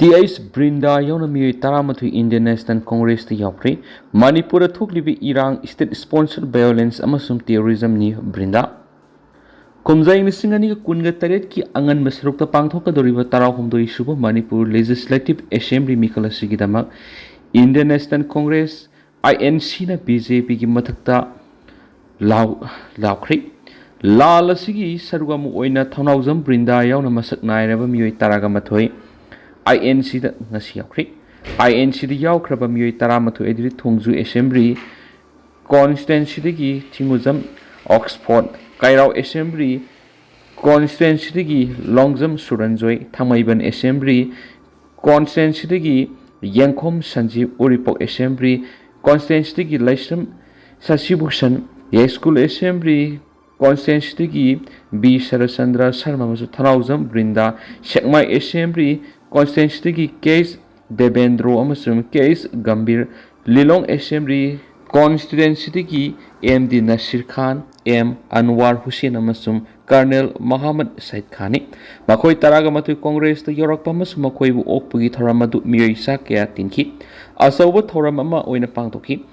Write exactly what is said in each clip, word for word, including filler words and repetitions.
T H ꯕ꯭ꯔꯤꯟꯗꯥ ꯌꯥꯎꯅ ꯃꯤꯑꯣꯏ ꯇꯔꯥꯃꯥꯊꯣꯏ Indian National Congressꯇ ꯌꯥꯎꯈ꯭ꯔꯦ꯫ ꯃꯅꯤꯄꯨꯔꯗ ꯊꯣꯛꯂꯤꯕ ꯏꯔꯥꯡ state sponsored violence ꯑꯃꯁꯨꯡ terrorismꯅꯤ ꯕ꯭ꯔꯤꯟꯗꯥ꯫ ꯀꯨꯝꯖꯩ ꯂꯤꯁꯤꯡ ꯑꯅꯤꯒ ꯀꯨꯟꯒ ꯇꯔꯦꯠꯀꯤ ꯑꯉꯟꯕ ꯁꯔꯨꯛꯇ ꯄꯥꯡꯊꯣꯛꯀꯗꯧꯔꯤꯕ ꯇꯔꯥꯍꯨꯝꯗꯣꯏ ꯁꯨꯕ ꯃꯅꯤꯄꯨꯔ Legislative Assembly ꯃꯤꯈꯜ ꯑꯁꯤꯒꯤꯗꯃꯛ Indian National Congress, I N Cꯅ B J Pꯒꯤ ꯃꯊꯛꯇ ꯂꯥꯎ-, ꯂꯥꯎꯈ꯭ꯔꯦ꯫ ꯂꯥꯜ ꯑꯁꯤꯒꯤ ꯁꯔꯨꯛ ꯑꯃ ꯑꯣꯏꯅ ꯊꯧꯅꯥꯎꯖꯝ ꯕ꯭ꯔꯤꯟꯗꯥ ꯌꯥꯎꯅ ꯃꯁꯛ ꯅꯥꯏꯔꯕ ꯃꯤꯑꯣꯏ ꯇꯔꯥꯒ ꯃꯥꯊꯣꯏ I N Cꯗ ꯉꯁꯤ ꯌꯥꯎꯈ꯭ꯔꯦ꯫ I N Cꯗ ꯌꯥꯎꯈ꯭ꯔꯕ ꯃꯤꯑꯣꯏ ꯇꯔꯥꯃꯥꯊꯣꯏ ꯑꯗꯨꯗꯤ ꯊꯣꯡꯖꯨ Assembly Constituencyꯗꯒꯤ ꯊꯤꯡꯉꯨꯖꯝ ꯑꯣꯛꯁꯐꯣꯔꯗ, ꯀꯩꯔꯥꯎ Assembly Constituencyꯗꯒꯤ ꯂꯣꯡꯖꯝ ꯁꯨꯔꯟꯖꯣꯏ, ꯊꯥꯡꯃꯩꯕꯟ Assembly Constituencyꯗꯒꯤ ꯌꯦꯡꯈꯣꯝ ꯁꯟꯖꯤꯞ, ꯎꯔꯤꯄꯣꯛ Assembly Constituencyꯗꯒꯤ ꯂꯩꯁ꯭ꯔꯝ ꯁꯁꯤꯚꯨꯁꯟ, ꯌꯥꯏꯁ꯭ꯀꯨꯜ Assembly Constituencyꯗꯒꯤ B Saratchandra Sharma ꯑꯃꯁꯨꯡ ꯊꯧꯅꯥꯎꯖꯝ ꯕ꯭ꯔꯤꯟꯗꯥ, ꯁꯦꯛꯃꯥꯏ Assembly Constituencyꯗꯒꯤ ꯀꯦ ꯑꯦꯁ ꯗꯦꯕꯦꯟꯗ꯭ꯔꯣ ꯑꯃꯁꯨꯡ ꯀꯦ ꯑꯦꯁ ꯒꯝꯚꯤꯔ, ꯂꯤꯂꯣꯡ Assembly Constituencyꯗꯒꯤ ꯑꯦꯝ ꯗꯤ ꯅꯁꯤꯔ ꯈꯥꯟ, ꯑꯦꯝ ꯑꯟꯋꯥꯔ ꯍꯨꯁꯦꯟ ꯑꯃꯁꯨꯡ ꯀꯔꯅꯦꯜ ꯃꯣꯍꯝꯃꯗ ꯁꯩꯗ ꯈꯥꯟꯅꯤ꯫ ꯃꯈꯣꯏ ꯇꯔꯥꯒ ꯃꯥꯊꯣꯏ ꯀꯣꯡꯒ꯭ꯔꯦꯁꯇ ꯌꯧꯔꯛꯄ ꯑꯃꯁꯨꯡ ꯃꯈꯣꯏꯕꯨ ꯑꯣꯛꯄꯒꯤ ꯊꯧꯔꯝ ꯑꯗꯨ ꯃꯤꯑꯣꯏ ꯆꯥ ꯀꯌꯥ ꯇꯤꯟꯈꯤ꯫ ꯑꯆꯧꯕ ꯊꯧꯔꯝ ꯑꯃ ꯑꯣꯏꯅ ꯄꯥꯡꯊꯣꯛꯈꯤ꯫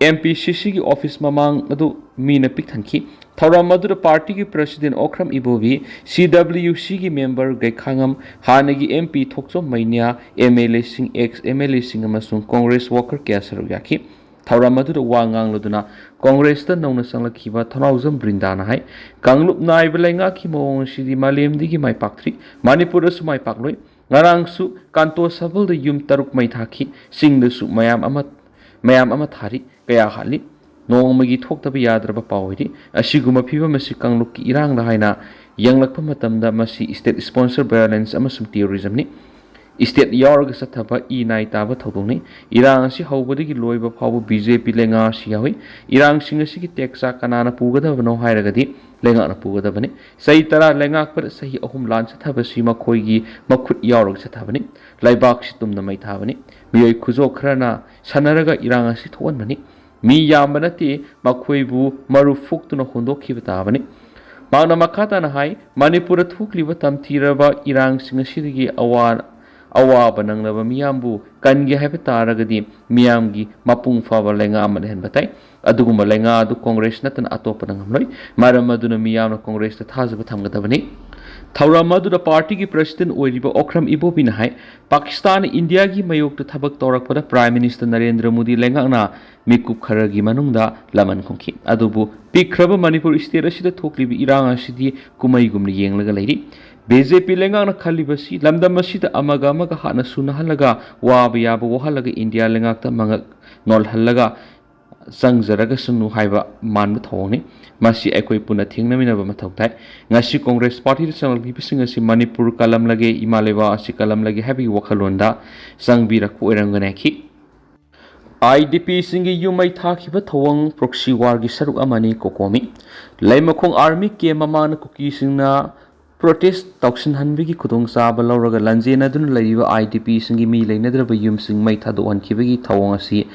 ꯑꯦꯝ ꯄꯤ ꯁꯤ ꯁꯤꯒꯤ office ꯃꯃꯥꯡ ꯑꯗꯨ ꯃꯤꯅ ꯄꯤꯛ ꯊꯟꯈꯤ꯫ ꯊꯧꯔꯝ ꯑꯗꯨꯗ partyꯒꯤ president ꯑꯣꯀ꯭ꯔꯝ ꯏꯕꯣꯕꯤ, ꯁꯤ ꯗꯕ꯭ꯂꯤꯌꯨ ꯁꯤꯒꯤ member ꯒꯩꯈꯥꯉꯝ, ꯍꯥꯟꯅꯒꯤ M P Thokchom Meinya, M L ꯑꯦꯁꯤꯡ, ex ꯑꯦꯝ ꯑꯦꯜ ꯑꯦꯁꯤꯡ ꯑꯃꯁꯨꯡ ꯀꯣꯡꯒ꯭ꯔꯦꯁ worker ꯀꯌꯥ ꯁꯔꯨꯛ ꯌꯥꯈꯤ꯫ ꯊꯧꯔꯝ ꯑꯗꯨꯗ ꯋꯥ ꯉꯥꯡꯂꯗꯨꯅ ꯀꯣꯡꯒ꯭ꯔꯦꯁꯇ ꯅꯧꯅ ꯆꯪꯂꯛꯈꯤꯕ ꯊꯧꯅꯥꯎꯖꯝ ꯕ꯭ꯔꯤꯟꯗꯥꯅ ꯍꯥꯏ, ꯀꯥꯡꯂꯨꯞ ꯅꯥꯏꯕ ꯂꯩꯉꯥꯛꯀꯤ ꯃꯑꯣꯡ ꯑꯁꯤꯗꯤ ꯃꯥꯂꯦꯝꯗꯒꯤ ꯃꯥꯏ ꯄꯥꯛꯇ꯭ꯔꯤ, ꯃꯅꯤꯄꯨꯔꯗꯁꯨ ꯃꯥꯏ ꯄꯥꯛꯂꯣꯏ꯫ ꯉꯔꯥꯡꯁꯨ ꯀꯥꯟꯇꯣ ꯁꯕꯜꯗ ꯌꯨꯝ ꯇꯔꯨꯛ ꯃꯩ ꯊꯥꯈꯤ, ꯆꯤꯡꯗꯁꯨ ꯃꯌꯥꯝ ꯑꯃ, ꯃꯌꯥꯝ ꯑꯃ ꯊꯥꯔꯤ꯫ ꯀꯌꯥ ꯍꯥꯠꯂꯤ? ꯅꯣꯡꯃꯒꯤ ꯊꯣꯛꯇꯕ ꯌꯥꯗ꯭ꯔꯕ ꯄꯥꯎ ꯑꯣꯏꯔꯤ꯫ ꯑꯁꯤꯒꯨꯝꯕ ꯐꯤꯕꯝ ꯑꯁꯤ ꯀꯥꯡꯂꯨꯞꯀꯤ ꯏꯔꯥꯡꯗ ꯍꯥꯏꯅ ꯌꯦꯡꯂꯛꯄ ꯃꯇꯝꯗ ꯃꯁꯤ state sponsored violence ꯑꯃꯁꯨꯡ terrorismꯅꯤ꯫ State ꯌꯥꯎꯔꯒ ꯆꯠꯊꯕ ꯏ ꯅꯥꯏ ꯇꯥꯕ ꯊꯧꯗꯣꯛꯅꯤ꯫ ꯏꯔꯥꯡ ꯑꯁꯤ ꯍꯧꯕꯗꯒꯤ ꯂꯣꯏꯕ ꯐꯥꯎꯕ ꯕꯤ ꯖꯦ ꯄꯤ ꯂꯩꯉꯥꯛ ꯑꯁꯤ ꯌꯥꯎꯏ꯫ ꯏꯔꯥꯡꯁꯤꯡ ꯑꯁꯤꯒꯤ ꯇꯦꯛꯆꯥꯛ ꯀꯅꯥꯅ ꯄꯨꯒꯗꯕꯅꯣ ꯍꯥꯏꯔꯒꯗꯤ ꯂꯩꯉꯥꯛꯅ ꯄꯨꯒꯗꯕꯅꯤ꯫ ꯆꯍꯤ ꯇꯔꯥ ꯂꯩꯉꯥꯛꯄꯗ ꯆꯍꯤ ꯑꯍꯨꯝ ꯂꯥꯟ ꯆꯠꯊꯕꯁꯤ ꯃꯈꯣꯏꯒꯤ ꯃꯈꯨꯠ ꯌꯥꯎꯔꯒ ꯆꯠꯊꯕꯅꯤ꯫ ꯂꯩꯕꯥꯛꯁꯤ ꯇꯨꯝꯅ ꯃꯩ ꯊꯥꯕꯅꯤ꯫ ꯃꯤꯑꯣꯏ ꯈꯨꯖꯣꯛ ꯈꯔꯅ ꯁꯥꯟꯅꯔꯒ ꯏꯔꯥꯡ ꯑꯁꯤ ꯊꯣꯛꯍꯟꯕꯅꯤ꯫ ꯃꯤ ꯌꯥꯝꯕ ꯅꯠꯇꯦ, ꯃꯈꯣꯏꯕꯨ ꯃꯔꯨ ꯐꯨꯛꯇꯨꯅ ꯍꯨꯟꯗꯣꯛꯈꯤꯕ ꯇꯥꯕꯅꯤ꯫ ꯃꯍꯥꯛꯅ ꯃꯈꯥ ꯇꯥꯅ ꯍꯥꯏ, ꯃꯅꯤꯄꯨꯔꯗ ꯊꯣꯛꯂꯤꯕ ꯇꯝꯊꯤꯔꯕ ꯏꯔꯥꯡꯁꯤꯡ ꯑꯁꯤꯗꯒꯤ ꯑꯋꯥ-, ꯑꯋꯥꯕ ꯅꯪꯂꯕ ꯃꯤꯌꯥꯝꯕꯨ ꯀꯟꯒꯦ ꯍꯥꯏꯕ ꯇꯥꯔꯒꯗꯤ ꯃꯤꯌꯥꯝꯒꯤ ꯃꯄꯨꯡ ꯐꯥꯕ ꯂꯩꯉꯥꯛ ꯑꯃ ꯂꯩꯍꯟꯕ ꯇꯥꯏ꯫ ꯑꯗꯨꯒꯨꯝꯕ ꯂꯩꯉꯥꯛ ꯑꯗꯨ ꯀꯣꯡꯒ꯭ꯔꯦꯁ ꯅꯠꯇꯅ ꯑꯇꯣꯞꯄꯅ ꯉꯝꯂꯣꯏ꯫ ꯃꯔꯝ ꯑꯗꯨꯅ ꯃꯤꯌꯥꯝꯅ ꯀꯣꯡꯒ꯭ꯔꯦꯁꯇ ꯊꯥꯖꯕ ꯊꯝꯒꯗꯕꯅꯤ꯫ ꯊꯧꯔꯝ ꯑꯗꯨꯗ ꯄꯥꯔꯇꯤꯒꯤ ꯄ꯭ꯔꯁꯤꯗꯦꯟꯠ ꯑꯣꯏꯔꯤꯕ ꯑꯣꯀ꯭ꯔꯝ ꯏꯕꯣꯕꯤꯅ ꯍꯥꯏ, ꯄꯥꯀꯤꯁꯇꯥꯟꯅ ꯏꯟꯗꯤꯌꯥꯒꯤ ꯃꯥꯌꯣꯛꯇ ꯊꯕꯛ ꯇꯧꯔꯛꯄꯗ ꯄ꯭ꯔꯥꯏꯝ ꯃꯤꯅꯤꯁꯇꯔ ꯅꯔꯦꯟꯗ꯭ꯔ ꯃꯣꯗꯤ ꯂꯩꯉꯥꯛꯅ ꯃꯤꯀꯨꯞ ꯈꯔꯒꯤ ꯃꯅꯨꯡꯗ ꯂꯃꯟ ꯈꯨꯝꯈꯤ꯫ ꯑꯗꯨꯕꯨ ꯄꯤꯛꯈ꯭ꯔꯕ ꯃꯅꯤꯄꯨꯔ ꯁ꯭ꯇꯦꯠ ꯑꯁꯤꯗ ꯊꯣꯛꯂꯤꯕ ꯏꯔꯥꯡ ꯑꯁꯤꯗꯤ ꯀꯨꯝꯍꯩꯒꯨꯝꯅ ꯌꯦꯡꯂꯒ ꯂꯩꯔꯤ꯫ ꯕꯤ ꯖꯦ ꯄꯤ ꯂꯩꯉꯥꯛꯅ ꯈꯜꯂꯤꯕꯁꯤ ꯂꯝꯗꯝ ꯑꯁꯤꯗ ꯑꯃꯒ ꯑꯃꯒ ꯍꯥꯠꯅ ꯁꯨꯅꯍꯜꯂꯒ, ꯋꯥꯕ ꯌꯥꯕ ꯋꯥꯍꯜꯂꯒ, ꯏꯟꯗꯤꯌꯥ ꯂꯩꯉꯥꯛꯇ ꯃꯉꯛ ꯅꯣꯜꯍꯜꯂꯒ ꯆꯪꯖꯔꯒꯁꯅꯨ ꯍꯥꯏꯕ ꯃꯥꯟꯕ ꯊꯧꯑꯣꯡꯅꯤ꯫ ꯃꯁꯤ ꯑꯩꯈꯣꯏ ꯄꯨꯟꯅ ꯊꯦꯡꯅꯃꯤꯟꯅꯕ ꯃꯊꯧ ꯇꯥꯏ꯫ ꯉꯁꯤ ꯀꯣꯡꯒ꯭ꯔꯦꯁ ꯄꯥꯔꯇꯤꯗ ꯆꯪꯂꯛꯂꯤꯕꯁꯤꯡ ꯑꯁꯤ ꯃꯅꯤꯄꯨꯔ ꯀꯜꯂꯝꯂꯒꯦ, ꯏꯃꯥ ꯂꯩꯕꯥꯛ ꯑꯁꯤ ꯀꯜꯂꯝꯂꯒꯦ ꯍꯥꯏꯕꯒꯤ ꯋꯥꯈꯜꯂꯣꯟꯗ ꯆꯪꯕꯤꯔꯛꯄ ꯑꯣꯏꯔꯝꯒꯅꯤ ꯍꯥꯏꯈꯤ꯫ ꯑꯥꯏ ꯗꯤ ꯄꯤꯁꯤꯡꯒꯤ ꯌꯨꯝ ꯃꯩ ꯊꯥꯈꯤꯕ ꯊꯧꯑꯣꯡ ꯄ꯭ꯔꯣꯛꯁꯤ ꯋꯥꯔꯒꯤ ꯁꯔꯨꯛ ꯑꯃꯅꯤ ꯀꯣꯀꯣꯃꯤ꯫ ꯂꯩꯃꯈꯣꯡ ꯑꯥꯔꯃꯤ ꯀꯦꯝ ꯃꯃꯥꯡꯗ ꯀꯨꯀꯤꯁꯤꯡꯅ ꯄ꯭ꯔꯣꯇꯦꯁ ꯇꯧꯁꯤꯟꯍꯟꯕꯒꯤ ꯈꯨꯗꯣꯡꯆꯥꯕ ꯂꯧꯔꯒ ꯂꯥꯟꯖꯦꯟꯅꯗꯨꯅ ꯂꯩꯔꯤꯕ ꯑꯥꯏ ꯗꯤ ꯄꯤꯁꯤꯡꯒꯤ ꯃꯤ ꯂꯩꯅꯗ꯭ꯔꯕ ꯌꯨꯝꯁꯤꯡ ꯃꯩ ꯊꯥꯗꯣꯛꯍꯟꯈꯤꯕꯒꯤ ꯊꯧꯑꯣꯡ ꯑꯁꯤ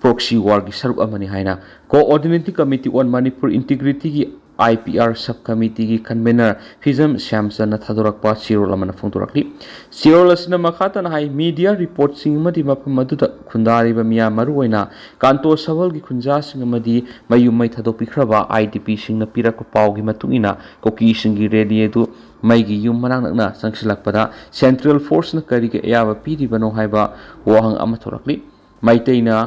ꯄ꯭ꯔꯣꯛꯁꯤ ꯋꯥꯔꯒꯤ ꯁꯔꯨꯛ ꯑꯃꯅꯤ ꯍꯥꯏꯅ Coordinating Committee on Manipur Integrityꯒꯤ, ꯑꯥꯏ ꯄꯤ ꯑꯥꯔ, ꯁꯕ ꯀꯃꯤꯇꯤꯒꯤ ꯀꯟꯚꯦꯅꯔ ꯐꯤꯖꯝ ꯁ꯭ꯌꯥꯝꯆꯟꯅ ꯊꯥꯗꯣꯔꯛꯄ ꯆꯦꯔꯣꯜ ꯑꯃꯅ ꯐꯣꯡꯗꯣꯔꯛꯂꯤ꯫ ꯆꯦꯔꯣꯜ ꯑꯁꯤꯅ ꯃꯈꯥ ꯇꯥꯅ ꯍꯥꯏ, ꯃꯤꯗꯤꯌꯥ ꯔꯤꯄꯣꯔꯠꯁꯤꯡ ꯑꯃꯗꯤ ꯃꯐꯝ ꯑꯗꯨꯗ ꯈꯨꯟꯗꯥꯔꯤꯕ ꯃꯤꯌꯥꯝ, ꯃꯔꯨꯑꯣꯏꯅ ꯀꯥꯟꯇꯣ ꯁꯕꯜꯒꯤ ꯈꯨꯟꯖꯥꯁꯤꯡ ꯑꯃꯗꯤ ꯃꯌꯨꯝ ꯃꯩ ꯊꯥꯗꯣꯛꯄꯤꯈ꯭ꯔꯕ ꯑꯥꯏ ꯗꯤ ꯄꯤꯁꯤꯡꯅ ꯄꯤꯔꯛꯄ ꯄꯥꯎꯒꯤ ꯃꯇꯨꯡ ꯏꯟꯅ, ꯀꯨꯀꯤꯁꯤꯡꯒꯤ ꯔꯦꯂꯤ ꯑꯗꯨ ꯃꯩꯒꯤ ꯌꯨꯝ ꯃꯅꯥꯛ ꯅꯛꯅ ꯆꯪꯁꯤꯜꯂꯛꯄꯗ ꯁꯦꯟꯇ꯭ꯔꯦꯜ ꯐꯣꯔꯁꯅ ꯀꯔꯤꯒꯤ ꯑꯌꯥꯕ ꯄꯤꯔꯤꯕꯅꯣ ꯍꯥꯏꯕ ꯋꯥꯍꯪ ꯑꯃ ꯊꯣꯔꯛꯂꯤ꯫ ꯃꯩꯇꯩꯅ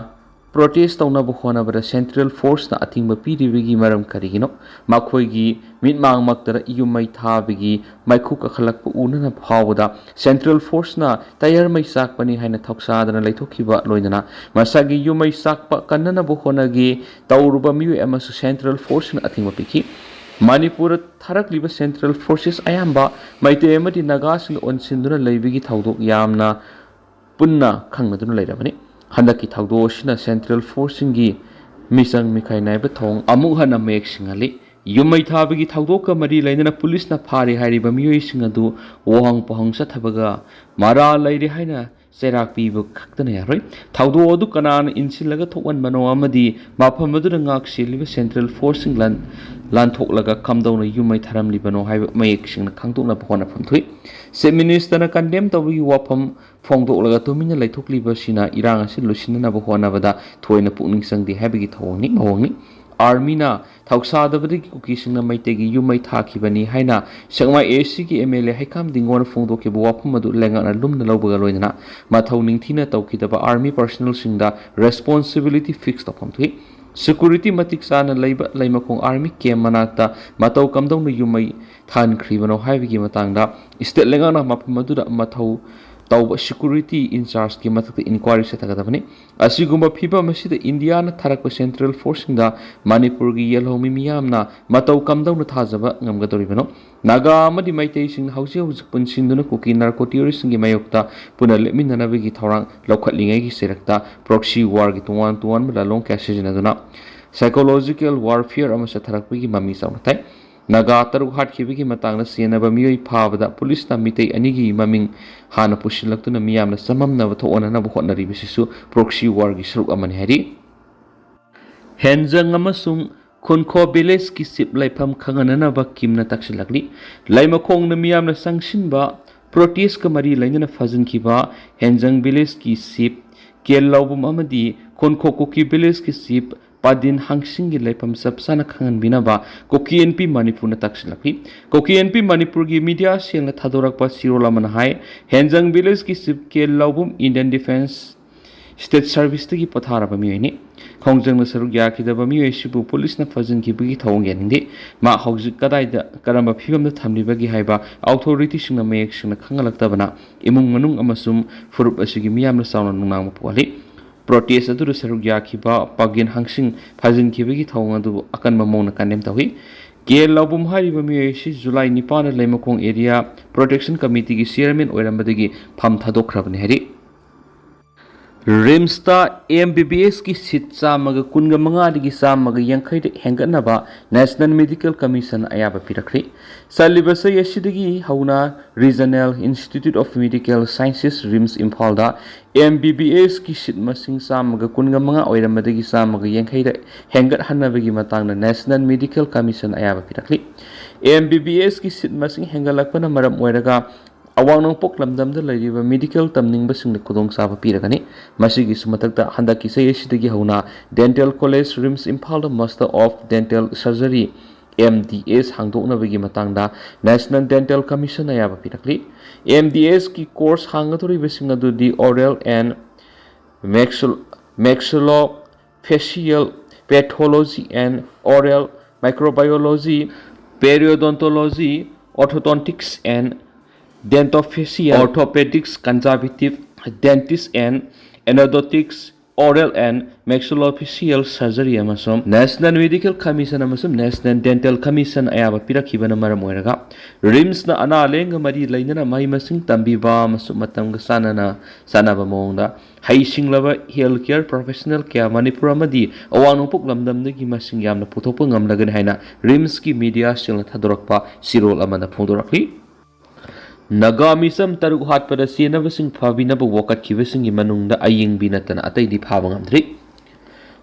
ꯄ꯭ꯔꯣꯇꯦꯁ ꯇꯧꯅꯕ ꯍꯣꯠꯅꯕꯗ ꯁꯦꯟꯇ꯭ꯔꯦꯜ ꯐꯣꯔꯁꯅ ꯑꯊꯤꯡꯕ ꯄꯤꯔꯤꯕꯒꯤ ꯃꯔꯝ ꯀꯔꯤꯒꯤꯅꯣ? ꯃꯈꯣꯏꯒꯤ ꯃꯤꯠꯃꯥꯡꯃꯛꯇꯗ ꯌꯨꯝ ꯃꯩ ꯊꯥꯕꯒꯤ ꯃꯩꯈꯨ ꯀꯥꯈꯠꯂꯛꯄ ꯎꯅꯅ ꯐꯥꯎꯕꯗ ꯁꯦꯟꯇ꯭ꯔꯦꯜ ꯐꯣꯔꯁꯅ ꯇꯌꯥꯔ ꯃꯩ ꯆꯥꯛꯄꯅꯤ ꯍꯥꯏꯅ ꯊꯧꯁꯥꯗꯅ ꯂꯩꯊꯣꯛꯈꯤꯕ, ꯂꯣꯏꯅꯅ ꯃꯁꯥꯒꯤ ꯌꯨꯝ ꯃꯩ ꯆꯥꯛꯄ ꯀꯟꯅꯅꯕ ꯍꯣꯠꯅꯒꯦ ꯇꯧꯔꯨꯕ ꯃꯤꯑꯣꯏ ꯑꯃꯁꯨ ꯁꯦꯟꯇ꯭ꯔꯦꯜ ꯐꯣꯔꯁꯅ ꯑꯊꯤꯡꯕ ꯄꯤꯈꯤ꯫ ꯃꯅꯤꯄꯨꯔꯗ ꯊꯥꯔꯛꯂꯤꯕ ꯁꯦꯟꯇ꯭ꯔꯦꯜ ꯐꯣꯔꯁꯦꯁ ꯑꯌꯥꯝꯕ ꯃꯩꯇꯩ ꯑꯃꯗꯤ ꯅꯥꯒꯥꯁꯤꯡꯅ ꯑꯣꯟꯁꯤꯟꯗꯨꯅ ꯂꯩꯕꯒꯤ ꯊꯧꯗꯣꯛ ꯌꯥꯝꯅ ꯄꯨꯟꯅ ꯈꯪꯅꯗꯨꯅ ꯂꯩꯔꯕꯅꯤ꯫ ꯍꯟꯗꯛꯀꯤ ꯊꯧꯗꯣꯛ ꯑꯁꯤꯅ ꯁꯦꯟꯇ꯭ꯔꯦꯜ ꯐꯣꯔꯁꯁꯤꯡꯒꯤ ꯃꯤꯆꯪ ꯃꯤꯈꯥꯏ ꯅꯥꯏꯕ ꯊꯧꯑꯣꯡ ꯑꯃꯨꯛ ꯍꯟꯅ ꯃꯌꯦꯛ ꯁꯦꯡꯍꯜꯂꯤ꯫ ꯌꯨꯝ ꯃꯩ ꯊꯥꯕꯒꯤ ꯊꯧꯗꯣꯛꯀ ꯃꯔꯤ ꯂꯩꯅꯅ ꯄꯨꯂꯤꯁꯅ ꯐꯥꯔꯦ ꯍꯥꯏꯔꯤꯕ ꯃꯤꯑꯣꯏꯁꯤꯡ ꯑꯗꯨ ꯋꯥꯍꯪ ꯄꯥꯎꯍꯪ ꯆꯠꯊꯕꯒ ꯃꯔꯥꯜ ꯂꯩꯔꯦ ꯍꯥꯏꯅ ꯆꯩꯔꯥꯛ ꯄꯤꯕ ꯈꯛꯇꯅ ꯌꯥꯔꯣꯏ꯫ ꯊꯧꯗꯣꯛ ꯑꯗꯨ ꯀꯅꯥꯅ ꯏꯟꯁꯤꯜꯂꯒ ꯊꯣꯛꯍꯟꯕꯅꯣ ꯑꯃꯗꯤ ꯃꯐꯝ ꯑꯗꯨꯗ ꯉꯥꯛ ꯁꯦꯜꯂꯤꯕ ꯁꯦꯟꯇ꯭ꯔꯦꯜ ꯐꯣꯔꯁꯁꯤꯡ ꯂꯥꯟ-, ꯂꯥꯟꯊꯣꯛꯂꯒ ꯀꯝꯗꯧꯅ ꯌꯨꯝ ꯃꯩ ꯊꯥꯔꯝꯂꯤꯕꯅꯣ ꯍꯥꯏꯕ ꯃꯌꯦꯛ ꯁꯦꯡꯅ ꯈꯪꯗꯣꯛꯅꯕ ꯍꯣꯠꯅꯐꯝ ꯊꯣꯛꯏ꯫ ꯆꯤꯐ ꯃꯤꯅꯤꯁꯇꯔꯅ ꯀꯟꯗꯦꯝ ꯇꯧꯕꯒꯤ ꯋꯥꯐꯝ ꯐꯣꯡꯗꯣꯛꯂꯒ ꯇꯨꯃꯤꯟꯅ ꯂꯩꯊꯣꯛꯂꯤꯕꯁꯤꯅ ꯏꯔꯥꯡ ꯑꯁꯤ ꯂꯣꯏꯁꯤꯟꯅꯅꯕ ꯍꯣꯠꯅꯕꯗ ꯊꯣꯏꯅ ꯄꯨꯛꯅꯤꯡ ꯆꯪꯗꯦ ꯍꯥꯏꯕꯒꯤ ꯊꯧꯑꯣꯡꯅꯤ, ꯃꯑꯣꯡꯅꯤ꯫ ꯑꯥꯔꯃꯤꯅ ꯊꯧꯁꯥꯗꯕꯗꯒꯤ ꯀꯨꯀꯤꯁꯤꯡꯅ ꯃꯩꯇꯩꯒꯤ ꯌꯨꯝ ꯃꯩ ꯊꯥꯈꯤꯕꯅꯤ ꯍꯥꯏꯅ ꯁꯦꯛꯃꯥꯏ ꯑꯦ ꯁꯤꯒꯤ ꯑꯦꯝ ꯑꯦꯜ ꯑꯦ ꯍꯩꯈꯥꯝ ꯗꯤꯡꯒꯣꯅ ꯐꯣꯡꯗꯣꯛꯈꯤꯕ ꯋꯥꯐꯝ ꯑꯗꯨ ꯂꯩꯉꯥꯛꯅ ꯂꯨꯝꯅ ꯂꯧꯕꯒ ꯂꯣꯏꯅꯅ ꯃꯊꯧ ꯅꯤꯡꯊꯤꯅ ꯇꯧꯈꯤꯗꯕ ꯑꯥꯔꯃꯤ ꯄꯔꯁꯅꯦꯜꯁꯤꯡꯗ ꯔꯦꯁꯄꯣꯟꯁꯤꯕꯤꯂꯤꯇꯤ ꯐꯤꯛꯁ ꯇꯧꯐꯝ ꯊꯣꯛꯏ꯫ ꯁꯦꯀ꯭ꯌꯨꯔꯤꯇꯤ ꯃꯇꯤꯛ ꯆꯥꯅ ꯂꯩꯕ ꯂꯩꯃꯈꯣꯡ ꯑꯥꯔꯃꯤ ꯀꯦꯝ ꯃꯅꯥꯛꯇ ꯃꯇꯧ ꯀꯝꯗꯧꯅ ꯌꯨꯝ ꯃꯩ ꯊꯥꯟꯈ꯭ꯔꯤꯕꯅꯣ ꯍꯥꯏꯕꯒꯤ ꯃꯇꯥꯡꯗ ꯁ꯭ꯇꯦꯠ ꯂꯩꯉꯥꯛꯅ ꯃꯐꯝ ꯑꯗꯨꯗ ꯃꯊꯧ ꯇꯧꯕ ꯁꯦꯀ꯭ꯌꯨꯔꯤꯇꯤ ꯏꯟꯆꯥꯔꯖꯀꯤ ꯃꯊꯛꯇ ꯏꯟꯀ꯭ꯋꯥꯏꯔꯤ ꯆꯠꯊꯒꯗꯕꯅꯤ꯫ ꯑꯁꯤꯒꯨꯝꯕ ꯐꯤꯚꯝ ꯑꯁꯤꯗ ꯏꯟꯗꯤꯌꯥꯅ ꯊꯥꯔꯛꯄ ꯁꯦꯟꯇ꯭ꯔꯦꯜ ꯐꯣꯔꯁꯁꯤꯡꯗ ꯃꯅꯤꯄꯨꯔꯒꯤ ꯌꯦꯜꯍꯧꯃꯤ ꯃꯤꯌꯥꯝꯅ ꯃꯇꯧ ꯀꯝꯗꯧꯅ ꯊꯥꯖꯕ ꯉꯝꯒꯗꯧꯔꯤꯕꯅꯣ? ꯅꯥꯒꯥ ꯑꯃꯗꯤ ꯃꯩꯇꯩꯁꯤꯡꯅ ꯍꯧꯖꯤꯛ ꯍꯧꯖꯤꯛ ꯄꯨꯟꯁꯤꯟꯗꯨꯅ ꯀꯨꯀꯤ ꯅꯥꯔꯀꯣ ꯇꯦꯔꯣꯔꯤꯁꯁꯤꯡꯒꯤ ꯃꯥꯌꯣꯛꯇ ꯄꯨꯟꯅ ꯂꯦꯞꯃꯤꯟꯅꯅꯕꯒꯤ ꯊꯧꯔꯥꯡ ꯂꯧꯈꯠꯂꯤꯉꯩꯒꯤ ꯆꯩꯔꯛꯇ ꯄ꯭ꯔꯣꯛꯁꯤ ꯋꯥꯔꯒꯤ ꯇꯣꯉꯥꯟ ꯇꯣꯉꯥꯟꯕ ꯂꯥꯂꯣꯡ ꯀꯌꯥ ꯁꯤꯖꯤꯟꯅꯗꯨꯅ ꯁꯥꯏꯀꯣꯂꯣꯖꯤꯀꯦꯜ ꯋꯥꯔꯐꯤꯌꯔ ꯑꯃ ꯆꯠꯊꯔꯛꯄꯒꯤ ꯃꯃꯤ ꯆꯥꯎꯅ ꯊꯥꯏ꯫ ꯅꯥꯒꯥ ꯇꯔꯨꯛ ꯍꯥꯠꯈꯤꯕꯒꯤ ꯃꯇꯥꯡꯗ ꯆꯦꯟꯅꯕ ꯃꯤꯑꯣꯏ ꯐꯥꯕꯗ ꯄꯨꯂꯤꯁꯅ ꯃꯤꯇꯩ ꯑꯅꯤꯒꯤ ꯃꯃꯤꯡ ꯍꯥꯟꯅ ꯄꯨꯁꯤꯜꯂꯛꯇꯨꯅ ꯃꯤꯌꯥꯝꯅ ꯆꯃꯝꯅꯕ ꯊꯣꯛꯍꯟꯅꯅꯕ ꯍꯣꯠꯅꯔꯤꯕꯁꯤꯁꯨ ꯄ꯭ꯔꯣꯛꯁꯤ ꯋꯥꯔꯒꯤ ꯁꯔꯨꯛ ꯑꯃꯅꯤ ꯍꯥꯏꯔꯤ꯫ ꯍꯦꯟꯖꯪ ꯑꯃꯁꯨꯡ ꯈꯨꯟꯈꯣ ꯚꯤꯂꯦꯖꯀꯤ ꯆꯤꯞ ꯂꯩꯐꯝ ꯈꯪꯍꯟꯅꯅꯕ ꯀꯤꯝꯅ ꯇꯛꯁꯤꯜꯂꯛꯂꯤ꯫ ꯂꯩꯃꯈꯣꯡꯗ ꯃꯤꯌꯥꯝꯅ ꯆꯪꯁꯤꯟꯕ ꯄ꯭ꯔꯣꯇꯦꯁꯀ ꯃꯔꯤ ꯂꯩꯅꯅ ꯐꯥꯖꯤꯟꯈꯤꯕ ꯍꯦꯟꯖꯪ ꯚꯤꯂꯦꯖꯀꯤ ꯆꯤꯞ ꯀꯦ ꯂꯧꯕꯝ ꯑꯃꯗꯤ ꯈꯨꯟꯈꯣ ꯀꯨꯀꯤ ꯚꯤꯂꯦꯖꯀꯤ ꯆꯤꯞ ꯄꯥꯗꯤꯟ ꯍꯥꯡꯁꯤꯡꯒꯤ ꯂꯩꯐꯝ ꯆꯞ ꯆꯥꯅ ꯈꯪꯍꯟꯕꯤꯅꯕ ꯀꯨꯀꯤ ꯑꯦꯟ ꯄꯤ ꯃꯅꯤꯄꯨꯔꯅ ꯇꯛꯁꯤꯜꯂꯛꯂꯤ꯫ ꯀꯨꯀꯤ ꯑꯦꯟ ꯄꯤ ꯃꯅꯤꯄꯨꯔꯒꯤ ꯃꯤꯗꯤꯌꯥ ꯁꯦꯜꯅ ꯊꯥꯗꯣꯔꯛꯄ ꯆꯦꯔꯣꯜ ꯑꯃꯅ ꯍꯥꯏ, ꯍꯦꯟꯖꯪ ꯚꯤꯂꯦꯖꯀꯤ ꯆꯤꯞ ꯀꯦ ꯂꯧꯕꯝ ꯏꯟꯗꯤꯌꯟ ꯗꯤꯐꯦꯟꯁ ꯁ꯭ꯇꯦꯠ ꯁꯔꯚꯤꯁꯇꯒꯤ ꯄꯣꯊꯥꯔꯕ ꯃꯤꯑꯣꯏꯅꯤ꯫ ꯈꯣꯡꯖꯪꯗ ꯁꯔꯨꯛ ꯌꯥꯈꯤꯗꯕ ꯃꯤꯑꯣꯏ ꯑꯁꯤꯕꯨ ꯄꯨꯂꯤꯁꯅ ꯐꯥꯖꯤꯟꯈꯤꯕꯒꯤ ꯊꯧꯑꯣꯡ ꯌꯥꯅꯤꯡꯗꯦ꯫ ꯃꯍꯥꯛ ꯍꯧꯖꯤꯛ ꯀꯗꯥꯏꯗ, ꯀꯔꯝꯕ ꯐꯤꯕꯝꯗ ꯊꯝꯂꯤꯕꯒꯦ ꯍꯥꯏꯕ ꯑꯣꯊꯣꯔꯤꯇꯤꯁꯤꯡꯅ ꯃꯌꯦꯛ ꯁꯦꯡꯅ ꯈꯪꯍꯜꯂꯛꯇꯕꯅ ꯏꯃꯨꯡ ꯃꯅꯨꯡ ꯑꯃꯁꯨꯡ ꯐꯨꯔꯨꯞ ꯑꯁꯤꯒꯤ ꯃꯤꯌꯥꯝꯅ ꯆꯥꯎꯅ ꯅꯨꯡꯅꯥꯡꯕ ꯄꯣꯛꯍꯜꯂꯤ꯫ ꯄ꯭ꯔꯣꯇꯦꯁ ꯑꯗꯨꯗ ꯁꯔꯨꯛ ꯌꯥꯈꯤꯕ ꯄꯥꯒꯤꯟ ꯍꯥꯡꯁꯤꯡ ꯐꯥꯖꯤꯟꯈꯤꯕꯒꯤ ꯊꯧꯑꯣꯡ ꯑꯗꯨꯕꯨ ꯑꯀꯟꯕ ꯃꯑꯣꯡꯗ ꯀꯟꯗꯦꯝ ꯇꯧꯏ꯫ ꯀꯦ ꯂꯧꯕꯝ ꯍꯥꯏꯔꯤꯕ ꯃꯤꯑꯣꯏ ꯑꯁꯤ ꯖꯨꯂꯥꯏ ꯅꯤꯄꯥꯟꯗ ꯂꯩꯃꯈꯣꯡ ꯑꯦꯔꯤꯌꯥ ꯄ꯭ꯔꯣꯇꯦꯛꯁꯟ ꯀꯃꯤꯇꯤꯒꯤ ꯆꯤꯌꯔꯃꯦꯟ ꯑꯣꯏꯔꯝꯕꯗꯒꯤ ꯐꯝ ꯊꯥꯗꯣꯛꯈ꯭ꯔꯕꯅꯤ ꯍꯥꯏꯔꯤ꯫ ꯔꯤꯝꯁꯇ ꯑꯦꯝ ꯕꯤ ꯕꯤ ꯑꯦꯁꯀꯤ ꯁꯤꯠ ꯆꯥꯝꯃꯒ ꯀꯨꯟꯒ ꯃꯉꯥꯗꯒꯤ ꯆꯥꯝꯃꯒ ꯌꯥꯡꯈꯩꯗ ꯍꯦꯟꯒꯠꯅꯕ ꯅꯦꯁꯅꯦꯜ ꯃꯦꯗꯤꯀꯦꯜ ꯀꯃꯤꯁꯟ ꯑꯌꯥꯕ ꯄꯤꯔꯛꯈ꯭ꯔꯦ꯫ ꯆꯠꯂꯤꯕ ꯆꯍꯤ ꯑꯁꯤꯗꯒꯤ ꯍꯧꯅ regional institute of medical sciences, RIMS ꯏꯝꯐꯥꯜꯗ ꯑꯦꯝ ꯕꯤ ꯕꯤ ꯑꯦꯁꯀꯤ ꯁꯤꯠ ꯃꯁꯤꯡ ꯆꯥꯝꯃꯒ ꯀꯨꯟꯒ ꯃꯉꯥ ꯑꯣꯏꯔꯝꯕꯗꯒꯤ ꯆꯥꯝꯃꯒ ꯌꯥꯡꯈꯩꯗ ꯍꯦꯟꯒꯠꯍꯟꯅꯕꯒꯤ ꯃꯇꯥꯡꯗ ꯅꯦꯁꯅꯦꯜ ꯃꯦꯗꯤꯀꯦꯜ ꯀꯃꯤꯁꯟ ꯑꯌꯥꯕ ꯄꯤꯔꯛꯂꯤ꯫ ꯑꯦꯝ ꯕꯤ ꯕꯤ ꯑꯦꯁꯀꯤ ꯁꯤꯠ ꯃꯁꯤꯡ ꯍꯦꯟꯒꯠꯂꯛꯄꯅ ꯃꯔꯝ ꯑꯣꯏꯔꯒ ꯑꯋꯥꯡ ꯅꯣꯡꯄꯣꯛ ꯂꯝꯗꯝꯗ ꯂꯩꯔꯤꯕ ꯃꯦꯗꯤꯀꯦꯜ ꯇꯝꯅꯤꯡꯕꯁꯤꯡꯗ ꯈꯨꯗꯣꯡꯆꯥꯕ ꯄꯤꯔꯒꯅꯤ꯫ ꯃꯁꯤꯒꯤꯁꯨ ꯃꯊꯛꯇ, ꯍꯟꯗꯛꯀꯤ ꯆꯍꯤ ꯑꯁꯤꯗꯒꯤ ꯍꯧꯅ ꯗꯦꯟꯇꯦꯜ ꯀꯣꯂꯦꯖ, ꯔꯤꯝꯁ ꯏꯝꯐꯥꯜꯗ master of dental surgery, M D S, ꯍꯥꯡꯗꯣꯛꯅꯕꯒꯤ ꯃꯇꯥꯡꯗ ꯅꯦꯁꯅꯦꯜ ꯗꯦꯟꯇꯦꯜ ꯀꯃꯤꯁꯟ ꯑꯌꯥꯕ ꯄꯤꯔꯛꯂꯤ꯫ ꯑꯦꯝ ꯗꯤ ꯑꯦꯁꯀꯤ ꯀꯣꯔꯁ ꯍꯥꯡꯒꯗꯧꯔꯤꯕꯁꯤꯡ ꯑꯗꯨꯗꯤ oral and maxil-, maxillo facial, pathology and oral microbiology, periodontology, orthodontics and dentophilia, orthopedics, conservative dentist and endodontics, oral and maxillofacial surgery ꯑꯃꯁꯨꯡ national medical commission ꯑꯃꯁꯨꯡ national dental commission ꯑꯌꯥꯕ ꯄꯤꯔꯛꯈꯤꯕꯅ ꯃꯔꯝ ꯑꯣꯏꯔꯒ ꯔꯤꯝꯁꯅ ꯑꯅꯥ ꯂꯥꯌꯦꯡꯒ ꯃꯔꯤ ꯂꯩꯅꯅ ꯃꯍꯩ ꯃꯁꯤꯡ ꯇꯝꯕꯤꯕ ꯑꯃꯁꯨꯡ ꯃꯇꯝꯒ ꯆꯥꯟꯅꯅ ꯆꯥꯟꯅꯕ ꯃꯑꯣꯡꯗ ꯍꯩꯁꯤꯡꯂꯕ health care professional ꯀꯌꯥ ꯃꯅꯤꯄꯨꯔ ꯑꯃꯗꯤ ꯑꯋꯥꯡ ꯅꯣꯡꯄꯣꯛ ꯂꯝꯗꯝꯗꯒꯤ ꯃꯁꯤꯡ ꯌꯥꯝꯅ ꯄꯨꯊꯣꯛꯄ ꯉꯝꯂꯒꯅꯤ ꯍꯥꯏꯅ ꯔꯤꯝꯁꯀꯤ ꯃꯤꯗꯤꯌꯥꯁꯤꯡꯅ ꯊꯥꯗꯣꯔꯛꯄ ꯆꯦꯔꯣꯜ ꯑꯃꯗ ꯐꯣꯡꯗꯣꯔꯛꯂꯤ꯫ ꯅꯥꯒꯥ ꯃꯤꯆꯝ ꯇꯔꯨꯛ ꯍꯥꯠꯄꯗ ꯆꯦꯟꯅꯕꯁꯤꯡ ꯐꯥꯕꯤꯅꯕ ꯋꯥꯀꯠꯈꯤꯕꯁꯤꯡꯒꯤ ꯃꯅꯨꯡꯗ ꯑꯌꯤꯡꯕꯤ ꯅꯠꯇꯅ ꯑꯇꯩꯗꯤ ꯐꯥꯕ ꯉꯝꯗ꯭ꯔꯤ꯫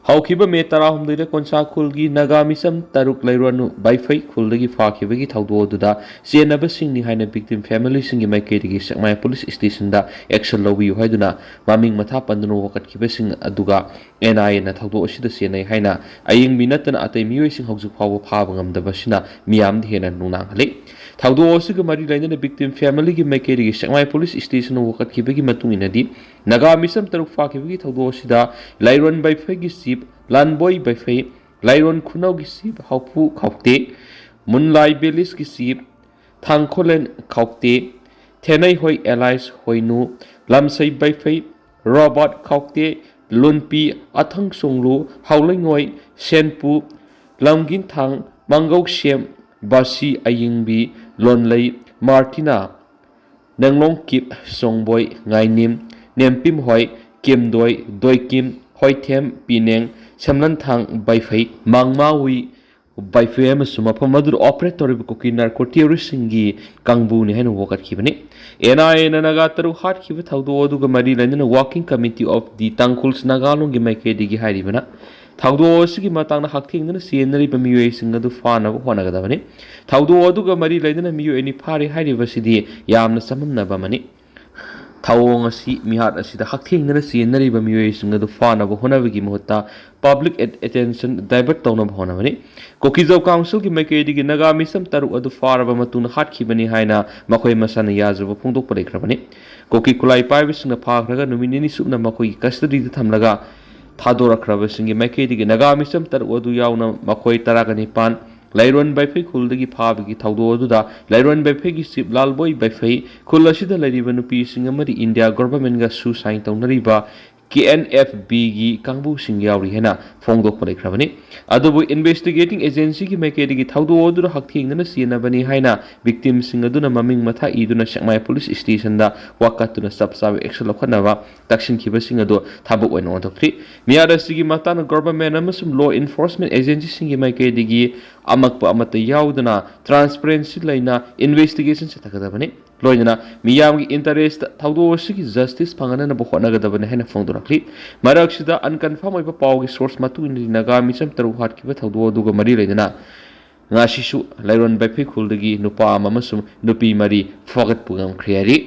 ꯍꯧꯈꯤꯕ ꯃꯦ ꯇꯔꯥꯍꯨꯝꯗꯣꯏꯗ ꯀꯣꯟꯁꯥ ꯈꯨꯜꯒꯤ ꯅꯥꯒꯥ ꯃꯤꯆꯝ ꯇꯔꯨꯛ ꯂꯩꯔꯣꯟꯅꯨ ꯕꯥꯏꯐꯩ ꯈꯨꯜꯗꯒꯤ ꯐꯥꯈꯤꯕꯒꯤ ꯊꯧꯗꯣꯛ ꯑꯗꯨꯗ ꯆꯦꯟꯅꯕꯁꯤꯡꯅꯤ ꯍꯥꯏꯅ victim familyꯁꯤꯡꯒꯤ ꯃꯥꯏꯀꯩꯗꯒꯤ ꯁꯦꯛꯃꯥꯏ ꯄꯨꯂꯤꯁ ꯁ꯭ꯇꯦꯁꯟꯗ action ꯂꯧꯕꯤꯌꯨ ꯍꯥꯏꯗꯨꯅ ꯃꯃꯤꯡ ꯃꯊꯥ ꯄꯟꯗꯨꯅ ꯋꯥꯀꯠꯈꯤꯕꯁꯤꯡ ꯑꯗꯨꯒ ꯑꯦꯟ ꯑꯥꯏ ꯑꯦꯅ ꯊꯧꯗꯣꯛ ꯑꯁꯤꯗ ꯆꯦꯟꯅꯩ ꯍꯥꯏꯅ ꯑꯌꯤꯡꯕꯤ ꯅꯠꯇꯅ ꯑꯇꯩ ꯃꯤꯑꯣꯏꯁꯤꯡ ꯍꯧꯖꯤꯛ ꯐꯥꯎꯕ ꯐꯥꯕ ꯉꯝꯗꯕꯁꯤꯅ ꯃꯤꯌꯥꯝꯗ ꯍꯦꯟꯅ ꯅꯨꯡꯅꯥꯡꯍꯜꯂꯤ꯫ ꯊꯧꯗꯣꯛ ꯑꯁꯤꯒ ꯃꯔꯤ ꯂꯩꯅꯅ victim familyꯒꯤ ꯃꯥꯏꯀꯩꯗꯒꯤ ꯁꯦꯛꯃꯥꯏ ꯄꯨꯂꯤꯁ ꯁ꯭ꯇꯦꯁꯟꯅ ꯋꯥꯀꯠꯈꯤꯕꯒꯤ ꯃꯇꯨꯡ ꯏꯟꯅꯗꯤ, ꯅꯥꯒꯥ ꯃꯤꯆꯝ ꯇꯔꯨꯛ ꯐꯥꯈꯤꯕꯒꯤ ꯊꯧꯗꯣꯛ ꯑꯁꯤꯗ ꯂꯥꯏꯔꯣꯟ ꯕꯥꯏꯐꯩꯒꯤ chief ꯂꯥꯟꯕꯣꯏ ꯕꯥꯏꯐꯩ, ꯂꯥꯏꯔꯣꯟ ꯈꯨꯅꯧꯒꯤ chief ꯍꯥꯎꯄꯨ ꯈꯥꯎꯇꯦ, ꯃꯨꯟꯂꯥꯏ ꯚꯦꯂꯤꯁꯀꯤ chief ꯊꯥꯡꯈꯣꯂꯦꯟ ꯈꯥꯎꯇꯦ, ꯊꯦꯅꯩꯍꯣꯏ alias ꯍꯣꯏꯅꯨ, ꯂꯝꯁꯩ ꯕꯥꯏꯐꯩ, Robert ꯈꯥꯎꯇꯦ, ꯂꯨꯟꯄꯤ ꯑꯊꯪꯁꯣꯡꯂꯨ, ꯍꯥꯎꯂꯩꯉꯣꯏ ꯁꯦꯟꯄꯨ, ꯂꯝꯒꯤꯟꯊꯥꯡ ꯃꯥꯡꯒꯧꯁꯦꯝ, ꯕꯥꯁꯤ ꯑꯌꯤꯡꯕꯤ, ꯂꯣꯟꯂꯩ ꯃꯥꯔꯇꯤꯅꯥ, ꯅꯦꯡꯂꯣꯡꯀꯤꯞ ꯁꯣꯡꯕꯣꯏ ꯉꯥꯏꯅꯤꯝ, ꯅꯦꯝꯄꯤꯝꯍꯣꯏ ꯀꯤꯝꯗꯣꯏ, ꯗꯣꯏꯀꯤꯝ, ꯍꯣꯏꯊꯦꯝ, ꯄꯤꯅꯦꯡ, ꯁꯦꯝꯂꯟꯊꯥꯡ, ꯕꯥꯏꯐꯩ, ꯃꯥꯡꯃꯥꯋꯤ, ꯕꯥꯏꯐꯩ ꯑꯃꯁꯨꯡ ꯃꯐꯝ ꯑꯗꯨꯗ ꯑꯣꯄꯔꯦꯠ ꯇꯧꯔꯤꯕ ꯀꯨꯀꯤ ꯅꯥꯔꯀꯣ ꯇꯦꯔꯣꯔꯤꯁꯁꯤꯡꯒꯤ ꯀꯥꯡꯕꯨꯅꯤ ꯍꯥꯏꯅ ꯋꯥꯀꯠꯈꯤꯕꯅꯤ꯫ ꯑꯦꯟ ꯑꯥꯏ ꯑꯦꯅ ꯅꯥꯒꯥ ꯇꯔꯨꯛ ꯍꯥꯠꯈꯤꯕ ꯊꯧꯗꯣꯛ ꯑꯗꯨꯒ ꯃꯔꯤ ꯂꯩꯅꯅ Working Committee of the Tangkhuls Naga Longꯒꯤ ꯃꯥꯏꯀꯩꯗꯒꯤ ꯍꯥꯏꯔꯤꯕꯅ, ꯊꯧꯗꯣꯛ ꯑꯁꯤꯒꯤ ꯃꯇꯥꯡꯗ ꯍꯛꯊꯦꯡꯅꯅ ꯆꯦꯟꯅꯔꯤꯕ ꯃꯤꯑꯣꯏꯁꯤꯡ ꯑꯗꯨ ꯐꯥꯅꯕ ꯍꯣꯠꯅꯒꯗꯕꯅꯤ꯫ ꯊꯧꯗꯣꯛ ꯑꯗꯨꯒ ꯃꯔꯤ ꯂꯩꯅꯅ ꯃꯤꯑꯣꯏ ꯑꯅꯤ ꯐꯥꯔꯦ ꯍꯥꯏꯔꯤꯕꯁꯤꯗꯤ ꯌꯥꯝꯅ ꯆꯃꯝꯅꯕ ꯑꯃꯅꯤ꯫ ꯊꯧꯑꯣꯡ ꯑꯁꯤ ꯃꯤꯍꯥꯠ ꯑꯁꯤꯗ ꯍꯛꯊꯦꯡꯅꯅ ꯆꯦꯟꯅꯔꯤꯕ ꯃꯤꯑꯣꯏꯁꯤꯡ ꯑꯗꯨ ꯐꯥꯅꯕ ꯍꯣꯠꯅꯕꯒꯤ ꯃꯍꯨꯠꯇ public at-, attention divert ꯇꯧꯅꯕ ꯍꯣꯠꯅꯕꯅꯤ꯫ ꯀꯨꯀꯤꯖꯧ ꯀꯥꯎꯟꯁꯤꯜꯒꯤ ꯃꯥꯏꯀꯩꯗꯒꯤ ꯅꯥꯒꯥ ꯃꯤꯆꯝ ꯇꯔꯨꯛ ꯑꯗꯨ ꯐꯥꯔꯕ ꯃꯇꯨꯡꯗ ꯍꯥꯠꯈꯤꯕꯅꯤ ꯍꯥꯏꯅ ꯃꯈꯣꯏ ꯃꯁꯥꯅ ꯌꯥꯖꯕ ꯐꯣꯡꯗꯣꯛꯄ ꯂꯩꯈ꯭ꯔꯕꯅꯤ꯫ ꯀꯨꯀꯤ ꯈꯨꯠꯂꯥꯏ ꯄꯥꯏꯕꯁꯤꯡꯅ ꯐꯥꯈ꯭ꯔꯒ ꯅꯨꯃꯤꯠ ꯅꯤꯅꯤ ꯆꯨꯞꯅ ꯃꯈꯣꯏꯒꯤ custody ꯗ ꯊꯝꯂꯒ ꯊꯥꯗꯣꯔꯛꯈ꯭ꯔꯕꯁꯤꯡꯒꯤ ꯃꯥꯏꯀꯩꯗꯒꯤ ꯅꯥꯒꯥ ꯃꯤꯆꯝ ꯇꯔꯨꯛ ꯑꯗꯨ ꯌꯥꯎꯅ ꯃꯈꯣꯏ ꯇꯔꯥꯒ ꯅꯤꯄꯥꯟ ꯂꯩꯔꯣꯟ ꯕꯥꯏꯐꯩ ꯈꯨꯜꯗꯒꯤ ꯐꯥꯕꯒꯤ ꯊꯧꯗꯣꯛ ꯑꯗꯨꯗ ꯂꯩꯔꯣꯟ ꯕꯥꯏꯐꯩꯒꯤ ꯆꯤꯞ ꯂꯥꯜꯕꯣꯏ ꯕꯥꯏꯐꯩ, ꯈꯨꯜ ꯑꯁꯤꯗ ꯂꯩꯔꯤꯕ ꯅꯨꯄꯤꯁꯤꯡ ꯑꯃꯗꯤ ꯏꯟꯗꯤꯌꯥ ꯒꯣꯚꯔꯟꯃꯦꯟꯠꯒ ꯁꯨ ꯁꯥꯏꯟ ꯇꯧꯅꯔꯤꯕ ꯀꯦ ꯑꯦꯟ ꯑꯦꯐ ꯕꯤꯒꯤ ꯀꯥꯡꯕꯨꯁꯤꯡ ꯌꯥꯎꯔꯤ ꯍꯥꯏꯅ ꯐꯣꯡꯗꯣꯛꯄ ꯂꯩꯈ꯭ꯔꯕꯅꯤ꯫ ꯑꯗꯨꯕꯨ investigating agency ꯒꯤ ꯃꯥꯏꯀꯩꯗꯒꯤ ꯊꯧꯗꯣꯛ ꯑꯗꯨꯗ ꯍꯛꯊꯦꯡꯅꯅ ꯆꯦꯟꯅꯕꯅꯤ ꯍꯥꯏꯅ victim ꯁꯤꯡ ꯑꯗꯨꯅ ꯃꯃꯤꯡ ꯃꯊꯥ ꯏꯗꯨꯅ ꯁꯦꯛꯃꯥꯏ ꯄꯨꯂꯤꯁ ꯁ꯭ꯇꯦꯁꯟꯗ ꯋꯥꯀꯠꯇꯨꯅ ꯆꯞ ꯆꯥꯕ ꯑꯦꯛꯁꯟ ꯂꯧꯈꯠꯅꯕ ꯇꯛꯁꯤꯟꯈꯤꯕꯁꯤꯡ ꯑꯗꯨ ꯊꯕꯛ ꯑꯣꯏꯅ ꯑꯣꯟꯊꯣꯛꯈ꯭ꯔꯤ꯫ ꯃꯤꯍꯥꯠ ꯑꯁꯤꯒꯤ ꯃꯇꯥꯡꯗ ꯒꯣꯚꯔꯟꯃꯦꯟꯠ ꯑꯃꯁꯨꯡ law enforcement agency ꯁꯤꯡꯒꯤ ꯃꯥꯏꯀꯩꯗꯒꯤ ꯑꯃꯛꯄ ꯑꯃꯠꯇ ꯌꯥꯎꯗꯅ transparency ꯂꯩꯅ investigation ꯆꯠꯊꯒꯗꯕꯅꯤ꯫ ꯂꯣꯏꯅꯅ ꯃꯤꯌꯥꯝꯒꯤ interest ꯇ ꯊꯧꯗꯣꯛ ꯑꯁꯤꯒꯤ justice ꯐꯪꯍꯟꯅꯕ ꯍꯣꯠꯅꯒꯗꯕꯅꯤ ꯍꯥꯏꯅ ꯐꯣꯡꯗꯣꯔꯛꯂꯤ꯫ ꯃꯔꯛꯁꯤꯗ unconfirm ꯑꯣꯏꯕ ꯄꯥꯎꯒꯤ source ꯃꯇꯨꯡ ꯏꯟꯅꯗꯤ ꯅꯥꯒꯥ ꯃꯤꯆꯝ ꯇꯔꯨꯛ ꯍꯥꯠꯈꯤꯕ ꯊꯧꯗꯣꯛ ꯑꯗꯨꯒ ꯃꯔꯤ ꯂꯩꯅꯅ ꯉꯁꯤꯁꯨ ꯂꯩꯔꯣꯟ ꯕꯥꯏꯐꯩ ꯈꯨꯜꯗꯒꯤ ꯅꯨꯄꯥ ꯑꯃ ꯑꯃꯁꯨꯡ ꯅꯨꯄꯤ ꯃꯔꯤ ꯐꯥꯒꯠꯄ ꯉꯝꯈ꯭ꯔꯦ ꯍꯥꯏꯔꯤ꯫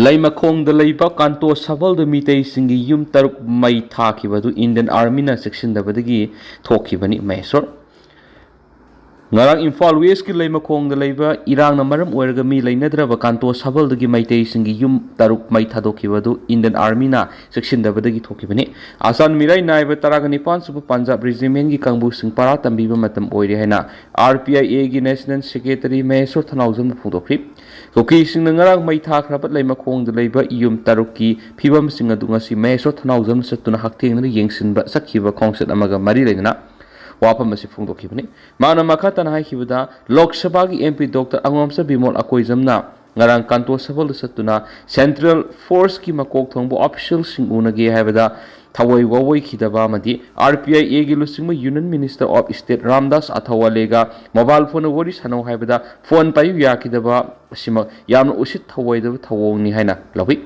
ꯂꯩꯃꯈꯣꯡꯗ ꯂꯩꯕ ꯀꯥꯟꯇꯣ ꯁꯕꯜꯗ ꯃꯤꯇꯩꯁꯤꯡꯒꯤ ꯌꯨꯝ ꯇꯔꯨꯛ ꯃꯩ ꯊꯥꯈꯤꯕ ꯑꯗꯨ Indian Army ꯅ ꯆꯦꯛꯁꯤꯟꯗꯕꯗꯒꯤ ꯊꯣꯛꯈꯤꯕꯅꯤ꯫ ꯃꯍꯦꯁꯣꯔ꯫ ꯉꯔꯥꯡ ꯏꯝꯐꯥꯜ West ꯀꯤ ꯂꯩꯃꯈꯣꯡꯗ ꯂꯩꯕ ꯏꯔꯥꯡꯅ ꯃꯔꯝ ꯑꯣꯏꯔꯒ ꯃꯤ ꯂꯩꯅꯗ꯭ꯔꯕ ꯀꯥꯟꯇꯣ ꯁꯕꯜꯗꯒꯤ ꯃꯩꯇꯩꯁꯤꯡꯒꯤ ꯌꯨꯝ ꯇꯔꯨꯛ ꯃꯩ ꯊꯥꯗꯣꯛꯈꯤꯕ ꯑꯗꯨ Indian Army ꯅ ꯆꯦꯛꯁꯤꯟꯗꯕꯗꯒꯤ ꯊꯣꯛꯈꯤꯕꯅꯤ꯫ ꯑꯁꯥꯟ ꯃꯤꯔꯥꯏ ꯅꯥꯏꯕ ꯇꯔꯥꯒ ꯅꯤꯄꯥꯟ ꯁꯨꯕ ꯄꯟꯖꯥꯕ Regiment ꯀꯤ ꯀꯥꯡꯕꯨꯁꯤꯡ ꯄꯔꯥ ꯇꯝꯕꯤꯕ ꯃꯇꯝ ꯑꯣꯏꯔꯦ ꯍꯥꯏꯅ R P I A ꯒꯤ National Secretary ꯃꯍꯦꯁꯣꯔ ꯊꯅꯥꯎꯖꯝꯅ ꯐꯣꯡꯗꯣꯛꯈꯤ꯫ ꯀꯨꯀꯤꯁꯤꯡꯅ ꯉꯔꯥꯡ ꯃꯩ ꯊꯥꯈ꯭ꯔꯕ ꯂꯩꯃꯈꯣꯡꯗ ꯂꯩꯕ ꯌꯨꯝ ꯇꯔꯨꯛꯀꯤ ꯐꯤꯕꯝꯁꯤꯡ ꯑꯗꯨ ꯉꯁꯤ ꯃꯍꯦꯁꯣꯔ ꯊꯅꯥꯎꯖꯝꯅ ꯆꯠꯇꯨꯅ ꯍꯛꯊꯦꯡꯅꯅ ꯌꯦꯡꯁꯤꯟꯕ ꯆꯠꯈꯤꯕ ꯈꯣꯡꯆꯠ ꯑꯃꯒ ꯃꯔꯤ ꯂꯩꯅꯅ ꯋꯥꯐꯝ ꯑꯁꯤ ꯐꯣꯡꯗꯣꯛꯈꯤꯕꯅꯤ꯫ ꯃꯥꯅ ꯃꯈꯥ ꯇꯥꯅ ꯍꯥꯏꯈꯤꯕꯗ, ꯂꯣꯛ ꯁꯚꯥꯒꯤ M P Doctor ꯑꯉꯣꯝꯆꯥ ꯕꯤꯃꯣꯜ ꯑꯀꯣꯏꯖꯝꯅ ꯉꯔꯥꯡ ꯀꯥꯟꯇꯣ ꯁꯚꯜꯗ ꯆꯠꯇꯨꯅ ꯁꯦꯟꯇ꯭ꯔꯦꯜ ꯐꯣꯔꯁꯀꯤ ꯃꯀꯣꯛ ꯊꯣꯡꯕ ꯑꯣꯐꯤꯁꯤꯌꯦꯜꯁꯤꯡ ꯎꯅꯒꯦ ꯍꯥꯏꯕꯗ ꯊꯋꯥꯏ ꯋꯥꯋꯣꯏꯈꯤꯗꯕ ꯑꯃꯗꯤ ꯑꯥꯔ ꯄꯤ ꯑꯥꯏ ꯑꯦꯒꯤ ꯂꯨꯆꯤꯡꯕ union minister of state Ramdas ꯑꯊꯋꯥꯂꯦꯒ ꯃꯣꯕꯥꯏꯜ ꯐꯣꯟꯗ ꯋꯥꯔꯤ ꯁꯥꯟꯅꯧ ꯍꯥꯏꯕꯗ ꯐꯣꯟ ꯄꯥꯏꯌꯨ ꯌꯥꯈꯤꯗꯕ ꯑꯁꯤꯃꯛ ꯌꯥꯝꯅ ꯎꯁꯤꯠ ꯊꯧꯑꯣꯏꯗꯕ ꯊꯧꯑꯣꯡꯅꯤ ꯍꯥꯏꯅ ꯂꯧꯏ꯫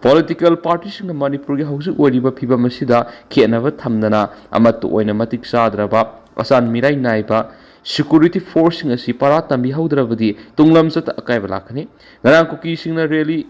ꯄꯣꯂꯤꯇꯤꯀꯦꯜ ꯄꯥꯔꯇꯤꯁꯤꯡꯅ ꯃꯅꯤꯄꯨꯔꯒꯤ ꯍꯧꯖꯤꯛ ꯑꯣꯏꯔꯤꯕ ꯐꯤꯕꯝ ꯑꯁꯤꯗ ꯈꯦꯠꯅꯕ ꯊꯝꯗꯅ ꯑꯃꯠꯇ ꯑꯣꯏꯅ ꯃꯇꯤꯛ ꯆꯥꯗ꯭ꯔꯕ, ꯑꯆꯥꯟ ꯃꯤꯔꯥꯏ ꯅꯥꯏꯕ ꯁꯦꯀ꯭ꯌꯨꯔꯤꯇꯤ ꯐꯣꯔꯁꯁꯤꯡ ꯑꯁꯤ ꯄꯔꯥ ꯇꯝꯕꯤꯍꯧꯗ꯭ꯔꯕꯗꯤ ꯇꯨꯡꯂꯝꯆꯠꯇ ꯑꯀꯥꯏꯕ ꯂꯥꯛꯀꯅꯤ꯫ ꯉꯔꯥꯡ ꯀꯨꯀꯤꯁꯤꯡꯅ ꯔꯦꯂꯤ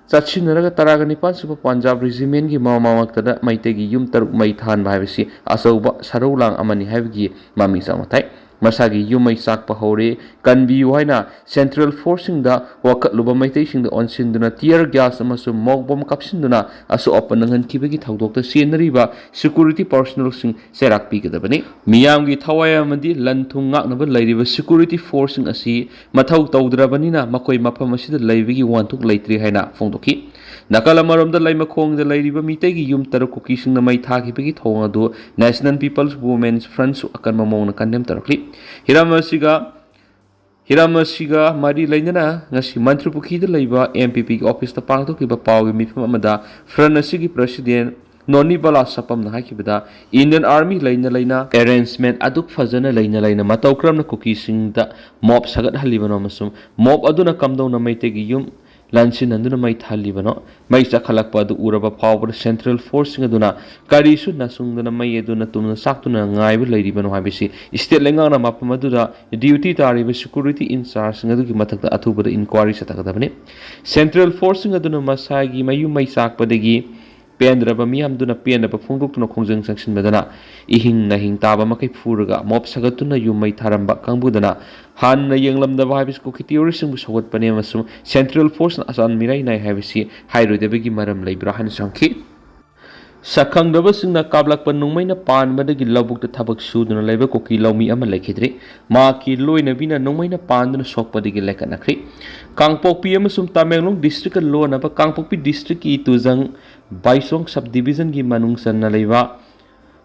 ꯆꯠꯁꯤꯟꯅꯔꯒ ꯇꯔꯥꯒ ꯅꯤꯄꯥꯟ ꯁꯨꯕ ꯄꯟꯖꯥꯕ ꯔꯦꯖꯤꯃꯦꯟꯒꯤ ꯃꯃꯥ ꯃꯛꯇꯗ ꯃꯩꯇꯩꯒꯤ ꯌꯨꯝ ꯇꯔꯨꯛ ꯃꯩ ꯊꯥꯍꯟꯕ ꯍꯥꯏꯕꯁꯤ ꯑꯆꯧꯕ ꯁꯔꯧ ꯂꯥꯡ ꯑꯃꯅꯤ ꯍꯥꯏꯕꯒꯤ ꯃꯃꯤ ꯆꯥꯎꯅ ꯊꯥꯏ꯫ ꯃꯁꯥꯒꯤ ꯌꯨꯝ ꯃꯩ ꯆꯥꯛꯄ ꯍꯧꯔꯦ, ꯀꯟꯕꯤꯌꯨ ꯍꯥꯏꯅ ꯁꯦꯟꯇ꯭ꯔꯦꯜ ꯐꯣꯔꯁꯁꯤꯡꯗ ꯋꯥꯀꯠꯂꯨꯕ ꯃꯩꯇꯩꯁꯤꯡꯗ ꯑꯣꯟꯁꯤꯟꯗꯨꯅ ꯇꯤꯌꯔ ꯒ꯭ꯌꯥꯁ ꯑꯃꯁꯨꯡ ꯃꯣꯛ ꯕꯣꯝ ꯀꯥꯞꯁꯤꯟꯗꯨꯅ ꯑꯁꯣꯛ ꯑꯄꯟ ꯅꯪꯍꯟꯈꯤꯕꯒꯤ ꯊꯧꯗꯣꯛꯇ ꯆꯦꯟꯅꯔꯤꯕ ꯁꯦꯀ꯭ꯌꯨꯔꯤꯇꯤ ꯄꯥꯔꯁꯣꯅꯦꯜꯁꯤꯡ ꯆꯩꯔꯥꯛ ꯄꯤꯒꯗꯕꯅꯤ꯫ ꯃꯤꯌꯥꯝꯒꯤ ꯊꯋꯥꯏ ꯑꯃꯗꯤ ꯂꯟ ꯊꯨꯝ ꯉꯥꯛꯅꯕ ꯂꯩꯔꯤꯕ ꯁꯦꯀ꯭ꯌꯨꯔꯤꯇꯤ ꯐꯣꯔꯁꯁꯤꯡ ꯑꯁꯤ ꯃꯊꯧ ꯇꯧꯗ꯭ꯔꯕꯅꯤꯅ ꯃꯈꯣꯏ ꯃꯐꯝ ꯑꯁꯤꯗ ꯂꯩꯕꯒꯤ ꯋꯥꯍꯟꯊꯣꯛ ꯂꯩꯇ꯭ꯔꯦ ꯍꯥꯏꯅ ꯐꯣꯡꯗꯣꯛꯈꯤ꯫ ꯅꯥꯀꯜ ꯑꯃꯔꯣꯝꯗ ꯂꯩꯃꯈꯣꯡꯗ ꯂꯩꯔꯤꯕ ꯃꯤꯇꯩꯒꯤ ꯌꯨꯝ ꯇꯔꯨꯛ ꯀꯨꯀꯤꯁꯤꯡꯅ ꯃꯩ ꯊꯥꯈꯤꯕꯒꯤ ꯊꯧꯑꯣꯡ ꯑꯗꯨ National People's Women's Front ꯁꯨ ꯑꯀꯟꯕ ꯃꯑꯣꯡꯗ ꯀꯟꯗꯦꯝ ꯇꯧꯔꯛꯂꯤ꯫ ꯍꯤꯔꯝ ꯑꯁꯤꯒ ꯍꯤꯔꯝ ꯑꯁꯤꯒ ꯃꯔꯤ ꯂꯩꯅꯅ ꯉꯁꯤ ꯃꯟꯇ꯭ꯔꯤ ꯄꯨꯈ꯭ꯔꯤꯗ ꯂꯩꯕ ꯑꯦꯝ ꯄꯤ ꯄꯤꯒꯤ ꯑꯣꯐꯤꯁꯇ ꯄꯥꯡꯊꯣꯛꯈꯤꯕ ꯄꯥꯎꯒꯤ ꯃꯤꯐꯝ ꯑꯃꯗ ꯐ꯭ꯔꯟ ꯑꯁꯤꯒꯤ ꯄ꯭ꯔꯁꯤꯗꯦꯟ ꯅꯣꯅꯤ ꯕꯂꯥ ꯁꯄꯝꯅ ꯍꯥꯏꯈꯤꯕꯗ, ꯏꯟꯗꯤꯌꯟ ꯑꯥꯔꯃꯤ ꯂꯩꯅ ꯂꯩꯅ ꯑꯦꯔꯦꯟꯖꯃꯦꯟ ꯑꯗꯨꯛ ꯐꯖꯅ ꯂꯩꯅ ꯂꯩꯅ ꯃꯇꯧ ꯀꯔꯝꯅ ꯀꯨꯀꯤꯁꯤꯡꯗ ꯃꯣꯞ ꯁꯥꯒꯠꯍꯜꯂꯤꯕꯅꯣ ꯑꯃꯁꯨꯡ ꯃꯣꯞ ꯑꯗꯨꯅ ꯀꯝꯗꯧꯅ ꯃꯩꯇꯩꯒꯤ ꯌꯨꯝ ꯂꯥꯟꯁꯤꯟꯍꯟꯗꯨꯅ ꯃꯩ ꯊꯥꯍꯜꯂꯤꯕꯅꯣ? ꯃꯩ ꯆꯥꯛꯈꯠꯂꯛꯄ ꯑꯗꯨ ꯎꯔꯕ ꯐꯥꯎꯕꯗ ꯁꯦꯟꯇ꯭ꯔꯦꯜ ꯐꯣꯔꯁꯁꯤꯡ ꯑꯗꯨꯅ ꯀꯔꯤꯁꯨ ꯅꯁꯨꯡꯗꯅ ꯃꯩ ꯑꯗꯨꯅ ꯇꯨꯝꯅ ꯆꯥꯛꯇꯨꯅ ꯉꯥꯏꯕ ꯂꯩꯔꯤꯕꯅꯣ ꯍꯥꯏꯕꯁꯤ ꯏꯁꯇꯦꯠ ꯂꯩꯉꯥꯛꯅ ꯃꯐꯝ ꯑꯗꯨꯗ ꯗ꯭ꯌꯨꯇꯤ ꯇꯥꯔꯤꯕ ꯁꯦꯀ꯭ꯌꯨꯔꯤꯇꯤ ꯏꯟꯆꯥꯔꯖꯁꯤꯡ ꯑꯗꯨꯒꯤ ꯃꯊꯛꯇ ꯑꯊꯨꯕꯗ ꯏꯟꯀ꯭ꯋꯥꯔꯤ ꯆꯠꯊꯒꯗꯕꯅꯤ꯫ ꯁꯦꯟꯇ꯭ꯔꯦꯜ ꯐꯣꯔꯁꯁꯤꯡ ꯑꯗꯨꯅ ꯃꯁꯥꯒꯤ ꯃꯌꯨꯝ ꯃꯩ ꯆꯥꯛꯄꯗꯒꯤ ꯄꯦꯟꯗ꯭ꯔꯕ ꯃꯤꯌꯥꯝꯗꯨꯅ ꯄꯦꯟꯗꯕ ꯐꯣꯡꯗꯣꯛꯇꯨꯅ ꯈꯣꯡꯖꯪ ꯆꯪꯁꯤꯟꯕꯗꯅ ꯏꯍꯤꯡ ꯅꯥꯍꯤꯡ ꯇꯥꯕ ꯃꯈꯩ ꯐꯨꯔꯒ ꯃꯣꯞ ꯁꯥꯒꯠꯇꯨꯅ ꯌꯨꯝ ꯃꯩ ꯊꯥꯔꯝꯕ ꯀꯥꯡꯕꯨꯗꯨꯅ ꯍꯥꯟꯅ ꯌꯦꯡꯂꯝꯗꯕ ꯍꯥꯏꯕꯁꯤ ꯀꯨꯀꯤ ꯇꯤꯑꯣꯔꯤꯁꯁꯤꯡꯕꯨ ꯁꯧꯒꯠꯄꯅꯤ ꯑꯃꯁꯨꯡ ꯁꯦꯟꯇ꯭ꯔꯦꯜ ꯐꯣꯔꯁꯅ ꯑꯆꯥꯟ ꯃꯤꯔꯥꯏ ꯅꯥꯏ ꯍꯥꯏꯕꯁꯤ ꯍꯥꯏꯔꯣꯏꯗꯕꯒꯤ ꯃꯔꯝ ꯂꯩꯕ꯭ꯔꯥ ꯍꯥꯏꯅꯁꯨ ꯍꯪꯈꯤ꯫ ꯁꯛꯈꯪꯗꯕꯁꯤꯡꯅ ꯀꯥꯞꯂꯛꯄ ꯅꯣꯡꯃꯩꯅ ꯄꯥꯟꯕꯗꯒꯤ ꯂꯧꯕꯨꯛꯇ ꯊꯕꯛ ꯁꯨꯗꯨꯅ ꯂꯩꯕ ꯀꯨꯀꯤ ꯂꯧꯃꯤ ꯑꯃ ꯂꯩꯈꯤꯗ꯭ꯔꯤ꯫ ꯃꯍꯥꯛꯀꯤ ꯂꯣꯏꯅꯕꯤꯅ ꯅꯣꯡꯃꯩꯅ ꯄꯥꯟꯗꯨꯅ ꯁꯣꯛꯄꯗꯒꯤ ꯂꯩꯈꯠꯅꯈ꯭ꯔꯤ꯫ ꯀꯥꯡꯄꯣꯛꯄꯤ ꯑꯃꯁꯨꯡ ꯇꯃꯦꯡꯂꯣꯡ ꯗꯤꯁꯇ꯭ꯔꯤꯛꯀ ꯂꯣꯟꯅꯕ ꯀꯥꯡꯄꯣꯛꯄꯤ ꯗꯤꯁꯇ꯭ꯔꯤꯛꯀꯤ ꯇꯨꯖꯪ ꯕꯥꯏꯁꯣꯡ ꯁꯕ ꯗꯤꯕꯤꯖꯟꯒꯤ ꯃꯅꯨꯡ ꯆꯟꯅ ꯂꯩꯕ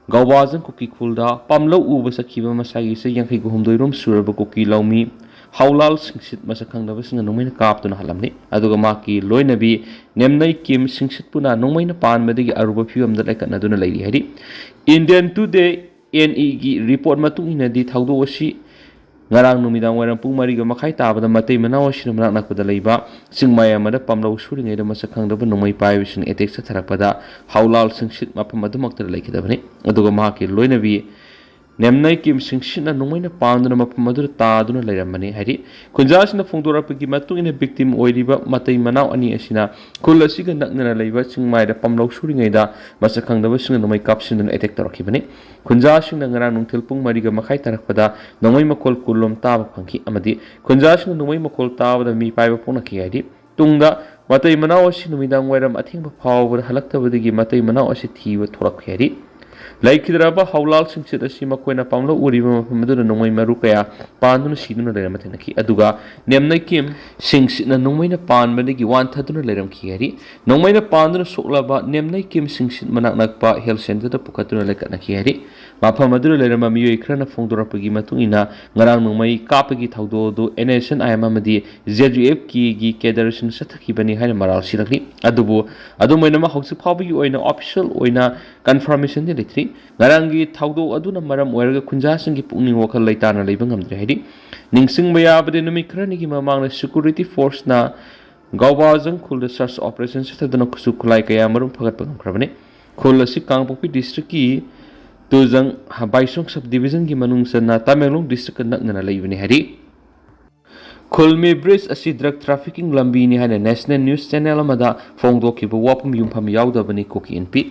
ꯒꯧꯕꯥꯖꯪ ꯀꯨꯀꯤ ꯈꯨꯜꯗ ꯄꯥꯝꯂꯧ ꯎꯕ ꯆꯠꯈꯤꯕ ꯃꯁꯥꯒꯤ ꯆꯍꯤ ꯌꯥꯡꯈꯩꯒ ꯍꯨꯝꯗꯣꯏ ꯔꯣꯝ ꯁꯨꯔꯕ ꯀꯨꯀꯤ ꯂꯧꯃꯤ ꯍꯧꯂꯥꯜ ꯁꯤꯡꯁꯤꯠ ꯃꯁꯛ ꯈꯪꯗꯕꯁꯤꯡꯅ ꯅꯣꯡꯃꯩꯅ ꯀꯥꯞꯇꯨꯅ ꯍꯥꯠꯂꯝꯃꯤ꯫ ꯑꯗꯨꯒ ꯃꯍꯥꯛꯀꯤ ꯂꯣꯏꯅꯕꯤ ꯅꯦꯝꯅꯩ ꯀꯤꯝ ꯁꯤꯡꯁꯤꯠꯄꯨꯅ ꯅꯣꯡꯃꯩꯅ ꯄꯥꯟꯕꯗꯒꯤ ꯑꯔꯨꯕ ꯐꯤꯕꯝꯗ ꯂꯩꯈꯠꯅꯗꯨꯅ ꯂꯩꯔꯤ ꯍꯥꯏꯔꯤ꯫ ꯏꯟꯗꯤꯌꯟ ꯇꯨꯗꯦ, ꯑꯦꯟ ꯏꯒꯤ ꯔꯤꯄꯣꯔꯠ ꯃꯇꯨꯡ ꯏꯟꯅꯗꯤ ꯊꯧꯗꯣꯛ ꯑꯁꯤ ꯉꯔꯥꯡ ꯅꯨꯃꯤꯗꯥꯡ ꯋꯥꯏꯔꯝ ꯄꯨꯡ ꯃꯔꯤꯒ ꯃꯈꯥꯏ ꯇꯥꯕꯗ ꯃꯇꯩ ꯃꯅꯥꯎ ꯑꯁꯤꯅ ꯃꯅꯥꯛ ꯅꯛꯄꯗ ꯂꯩꯕ ꯆꯤꯡꯃꯥꯏ ꯑꯃꯗ ꯄꯥꯝꯂꯧ ꯁꯨꯔꯤꯉꯩꯗ ꯃꯁꯛ ꯈꯪꯗꯕ ꯅꯣꯡꯃꯩ ꯄꯥꯏꯕꯁꯤꯡꯅ ꯑꯦꯇꯦꯛ ꯆꯠꯊꯔꯛꯄꯗ ꯍꯧꯂꯥꯜ ꯁꯤꯡꯁꯤꯠ ꯃꯐꯝ ꯑꯗꯨꯃꯛꯇ ꯂꯩꯈꯤꯗꯕꯅꯤ꯫ ꯑꯗꯨꯒ ꯃꯍꯥꯛꯀꯤ ꯂꯣꯏꯅꯕꯤ ꯅꯦꯝꯅꯩ ꯀꯤꯝ ꯁꯤꯡꯁꯤꯠꯅ ꯅꯣꯡꯃꯩꯅ ꯄꯥꯟꯗꯨꯅ ꯃꯐꯝ ꯑꯗꯨꯗ ꯇꯥꯗꯨꯅ ꯂꯩꯔꯝꯕꯅꯤ ꯍꯥꯏꯔꯤ꯫ ꯈꯨꯟꯖꯥꯁꯤꯡꯅ ꯐꯣꯡꯗꯣꯔꯛꯄꯒꯤ ꯃꯇꯨꯡ ꯏꯟꯅ ꯚꯤꯛꯇꯤꯝ ꯑꯣꯏꯔꯤꯕ ꯃꯇꯩ ꯃꯅꯥꯎ ꯑꯅꯤ ꯑꯁꯤꯅ ꯈꯨꯜ ꯑꯁꯤꯒ ꯅꯛꯅꯅ ꯂꯩꯕ ꯆꯤꯡꯃꯥꯏꯗ ꯄꯥꯝꯂꯧ ꯁꯨꯔꯤꯉꯩꯗ ꯃꯁꯛ ꯈꯪꯗꯕꯁꯤꯡꯅ ꯅꯣꯡꯃꯩ ꯀꯥꯞꯁꯤꯟꯗꯨꯅ ꯑꯦꯇꯦꯛ ꯇꯧꯔꯛꯈꯤꯕꯅꯤ꯫ ꯈꯨꯟꯖꯥꯁꯤꯡꯅ ꯉꯔꯥꯡ ꯅꯨꯡꯊꯤꯜ ꯄꯨꯡ ꯃꯔꯤꯒ ꯃꯈꯥꯏ ꯇꯥꯔꯛꯄꯗ ꯅꯣꯡꯃꯩ ꯃꯈꯣꯜ ꯀꯨꯜꯂꯣꯝ ꯇꯥꯕ ꯐꯪꯈꯤ ꯑꯃꯗꯤ ꯈꯨꯟꯖꯥꯁꯤꯡꯅ ꯅꯣꯡꯃꯩ ꯃꯈꯣꯜ ꯇꯥꯕꯗ ꯃꯤꯄꯥꯏꯕ ꯄꯣꯛꯅꯈꯤ ꯍꯥꯏꯔꯤ꯫ ꯇꯨꯡꯗ ꯃꯇꯩ ꯃꯅꯥꯎ ꯑꯁꯤ ꯅꯨꯃꯤꯗꯥꯡ ꯋꯥꯏꯔꯝ ꯑꯊꯦꯡꯕ ꯐꯥꯎꯕꯗ ꯍꯜꯂꯛꯇꯕꯗꯒꯤ ꯃꯇꯩ ꯃꯅꯥꯎ ꯑꯁꯤ ꯊꯤꯕ ꯊꯣꯛꯂꯛꯈꯤ ꯍꯥꯏꯔꯤ꯫ ꯂꯩꯈꯤꯗ꯭ꯔꯕ ꯍꯧꯂꯥꯜ ꯁꯤꯡꯁꯤꯠ ꯑꯁꯤ ꯃꯈꯣꯏꯅ ꯄꯥꯝꯂꯧ ꯎꯔꯤꯕ ꯃꯐꯝ ꯑꯗꯨꯗ ꯅꯣꯡꯃꯩ ꯃꯔꯨ ꯀꯌꯥ ꯄꯥꯟꯗꯨꯅ ꯁꯤꯗꯨꯅ ꯂꯩꯔꯝꯕ ꯊꯦꯡꯅꯈꯤ꯫ ꯑꯗꯨꯒ ꯅꯦꯝꯅꯩ ꯀꯤꯝ ꯁꯤꯡꯁꯤꯠꯅ ꯅꯣꯡꯃꯩꯅ ꯄꯥꯟꯕꯗꯒꯤ ꯋꯥꯟꯊꯗꯨꯅ ꯂꯩꯔꯝꯈꯤ ꯍꯥꯏꯔꯤ꯫ ꯅꯣꯡꯃꯩꯅ ꯄꯥꯟꯗꯨꯅ ꯁꯣꯛꯂꯕ ꯅꯦꯝꯅꯩ ꯀꯤꯝ ꯁꯤꯡꯁꯤꯠ ꯃꯅꯥꯛ ꯅꯛꯄ ꯍꯦꯜꯊ ꯁꯦꯟꯇꯔꯗ ꯄꯨꯈꯠꯇꯨꯅ ꯂꯩꯈꯠꯅꯈꯤ ꯍꯥꯏꯔꯤ꯫ ꯃꯐꯝ ꯑꯗꯨꯗ ꯂꯩꯔꯝꯕ ꯃꯤꯑꯣꯏ ꯈꯔꯅ ꯐꯣꯡꯗꯣꯔꯛꯄꯒꯤ ꯃꯇꯨꯡ ꯏꯟꯅ ꯉꯔꯥꯡ ꯅꯣꯡꯃꯩ ꯀꯥꯞꯄꯒꯤ ꯊꯧꯗꯣꯛ ꯑꯗꯨ N S N I M ꯑꯃꯗꯤ ꯖꯦ ꯌꯨ ꯑꯦꯐ ꯀꯦꯒꯤ ꯀꯦꯗꯔꯁꯤꯡ ꯆꯠꯊꯈꯤꯕꯅꯤ ꯍꯥꯏꯅ ꯃꯔꯥꯜ ꯁꯤꯔꯛꯂꯤ꯫ ꯑꯗꯨꯕꯨ ꯑꯗꯨꯝ ꯑꯣꯏꯅꯃꯛ ꯍꯧꯖꯤꯛ ꯐꯥꯎꯕꯒꯤ ꯑꯣꯏꯅ ꯑꯣꯐꯤꯁꯤꯌꯦꯜ ꯑꯣꯏꯅ ꯀꯟꯐꯥꯔꯃꯦꯁꯟꯗꯤ ꯂꯩꯇ꯭ꯔꯤ꯫ ꯉꯔꯥꯡꯒꯤ ꯊꯧꯗꯣꯛ ꯑꯗꯨꯅ ꯃꯔꯝ ꯑꯣꯏꯔꯒ ꯈꯨꯟꯖꯥꯁꯤꯡꯒꯤ ꯄꯨꯛꯅꯤꯡ ꯋꯥꯈꯜ ꯂꯩꯇꯥꯅ ꯂꯩꯕ ꯉꯝꯗ꯭ꯔꯦ ꯍꯥꯏꯔꯤ꯫ ꯅꯤꯡꯁꯤꯡꯕ ꯌꯥꯕꯗꯤ ꯅꯨꯃꯤꯠ ꯈꯔꯅꯤꯒꯤ ꯃꯃꯥꯡꯗ ꯁꯦꯀ꯭ꯌꯨꯔꯤꯇꯤ ꯐꯣꯔꯁꯅ ꯒꯥꯎꯕꯥꯖꯪ ꯈꯨꯜꯗ ꯁꯔꯆ ꯑꯣꯄꯔꯦꯁꯟ ꯆꯠꯊꯗꯨꯅ ꯈꯨꯠꯁꯨ ꯈꯨꯠꯂꯥꯏ ꯀꯌꯥ ꯃꯔꯨꯝ ꯐꯒꯠꯄ ꯉꯝꯈ꯭ꯔꯕꯅꯤ꯫ ꯈꯨꯜ ꯑꯁꯤ ꯀꯥꯡꯄꯣꯛꯄꯤ ꯗꯤꯁꯇ꯭ꯔꯤꯛꯀꯤ ꯇꯨꯖꯪ ꯕꯥꯏꯁꯣꯡ ꯁꯕ ꯗꯤꯕꯤꯖꯟꯒꯤ ꯃꯅꯨꯡ ꯆꯟꯅ ꯇꯃꯦꯡꯂꯣꯡ ꯗꯤꯁꯇ꯭ꯔꯤꯛꯀ ꯅꯛꯅꯅ ꯂꯩꯕꯅꯤ ꯍꯥꯏꯔꯤ꯫ ꯈꯨꯜꯃꯤ ꯕ꯭ꯔꯤꯖ ꯑꯁꯤ ꯗ꯭ꯔꯒ ꯇ꯭ꯔꯥꯐꯤꯀꯤꯡ ꯂꯝꯕꯤꯅꯤ ꯍꯥꯏꯅ ꯅꯦꯁꯅꯦꯜ ꯅ꯭ꯌꯨꯁ ꯆꯦꯅꯦꯜ ꯑꯃꯗ ꯐꯣꯡꯗꯣꯛꯈꯤꯕ ꯋꯥꯐꯝ ꯌꯨꯝꯐꯝ ꯌꯥꯎꯗꯕꯅꯤ ꯀꯨꯀꯤ ꯏꯟꯄꯤ꯫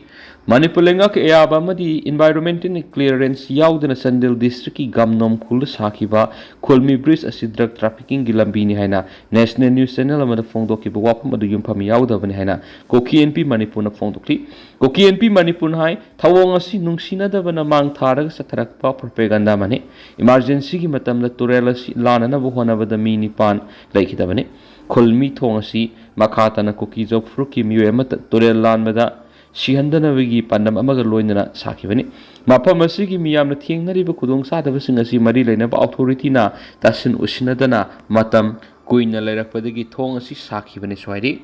ꯃꯅꯤꯄꯨꯔ ꯂꯩꯉꯥꯛꯀꯤ ꯑꯌꯥꯕ ꯑꯃꯗꯤ ꯏꯟꯚꯥꯏꯔꯣꯟꯃꯦꯟꯇꯦꯜ ꯀ꯭ꯂꯤꯌꯥꯔꯦꯟꯁ ꯌꯥꯎꯗꯅ ꯆꯥꯟꯗꯦꯜ ꯗꯤꯁꯇ꯭ꯔꯤꯛꯀꯤ ꯒꯝꯅꯣꯝ ꯈꯨꯜꯗ ꯁꯥꯈꯤꯕ ꯈꯨꯜꯃꯤ ꯕ꯭ꯔꯤꯖ ꯑꯁꯤ ꯗ꯭ꯔꯒ ꯇ꯭ꯔꯥꯐꯤꯀꯤꯡꯒꯤ ꯂꯝꯕꯤꯅꯤ ꯍꯥꯏꯅ ꯅꯦꯁꯅꯦꯜ ꯅ꯭ꯌꯨꯁ ꯆꯦꯅꯦꯜ ꯑꯃꯗ ꯐꯣꯡꯗꯣꯛꯈꯤꯕ ꯋꯥꯐꯝ ꯑꯗꯨ ꯌꯨꯝꯐꯝ ꯌꯥꯎꯗꯕꯅꯤ ꯍꯥꯏꯅ ꯀꯨꯀꯤ ꯏꯟꯄꯤ ꯃꯅꯤꯄꯨꯔꯅ ꯐꯣꯡꯗꯣꯛꯂꯤ꯫ ꯀꯨꯀꯤ ꯏꯟꯄꯤ ꯃꯅꯤꯄꯨꯔꯅ ꯍꯥꯏ, ꯊꯧꯑꯣꯡ ꯑꯁꯤ ꯅꯨꯡꯁꯤꯅꯗꯕꯅ ꯃꯥꯡ ꯊꯥꯔꯒ ꯆꯠꯊꯔꯛꯄ ꯄ꯭ꯔꯣꯄꯦꯒꯟꯗꯥ ꯑꯃꯅꯤ꯫ ꯏꯃꯥꯔꯖꯦꯟꯁꯤꯒꯤ ꯃꯇꯝꯗ ꯇꯨꯔꯦꯜ ꯑꯁꯤ ꯂꯥꯟꯅꯅꯕ ꯍꯣꯠꯅꯕꯗ ꯃꯤ ꯅꯤꯄꯥꯟ ꯂꯩꯈꯤꯗꯕꯅꯤ꯫ ꯈꯨꯜ ꯃꯤ ꯊꯣꯡ ꯑꯁꯤ ꯃꯈꯥ ꯇꯥꯅ ꯀꯨꯀꯤꯖꯧ ꯐꯨꯔꯨꯞꯀꯤ ꯃꯤꯑꯣꯏ ꯑꯃꯠꯇ ꯇꯨꯔꯦꯜ ꯂꯥꯟꯕꯗ ꯁꯤꯍꯟꯗꯅꯕꯒꯤ ꯄꯥꯟꯗꯝ ꯑꯃꯒ ꯂꯣꯏꯅꯅ ꯁꯥꯈꯤꯕꯅꯤ꯫ ꯃꯐꯝ ꯑꯁꯤꯒꯤ ꯃꯤꯌꯥꯝꯅ ꯊꯦꯡꯅꯔꯤꯕ ꯈꯨꯗꯣꯡꯆꯥꯗꯕꯁꯤꯡ ꯑꯁꯤ ꯃꯔꯤ ꯂꯩꯅꯕ ꯑꯣꯊꯣꯔꯤꯇꯤꯅ ꯇꯥꯁꯤꯟ ꯎꯁꯤꯟꯅꯗꯅ ꯃꯇꯝ ꯀꯨꯏꯅ ꯂꯩꯔꯛꯄꯗꯒꯤ ꯊꯣꯡ ꯑꯁꯤ ꯁꯥꯈꯤꯕꯅꯤ ꯁ꯭ꯋꯥꯏꯔꯤ꯫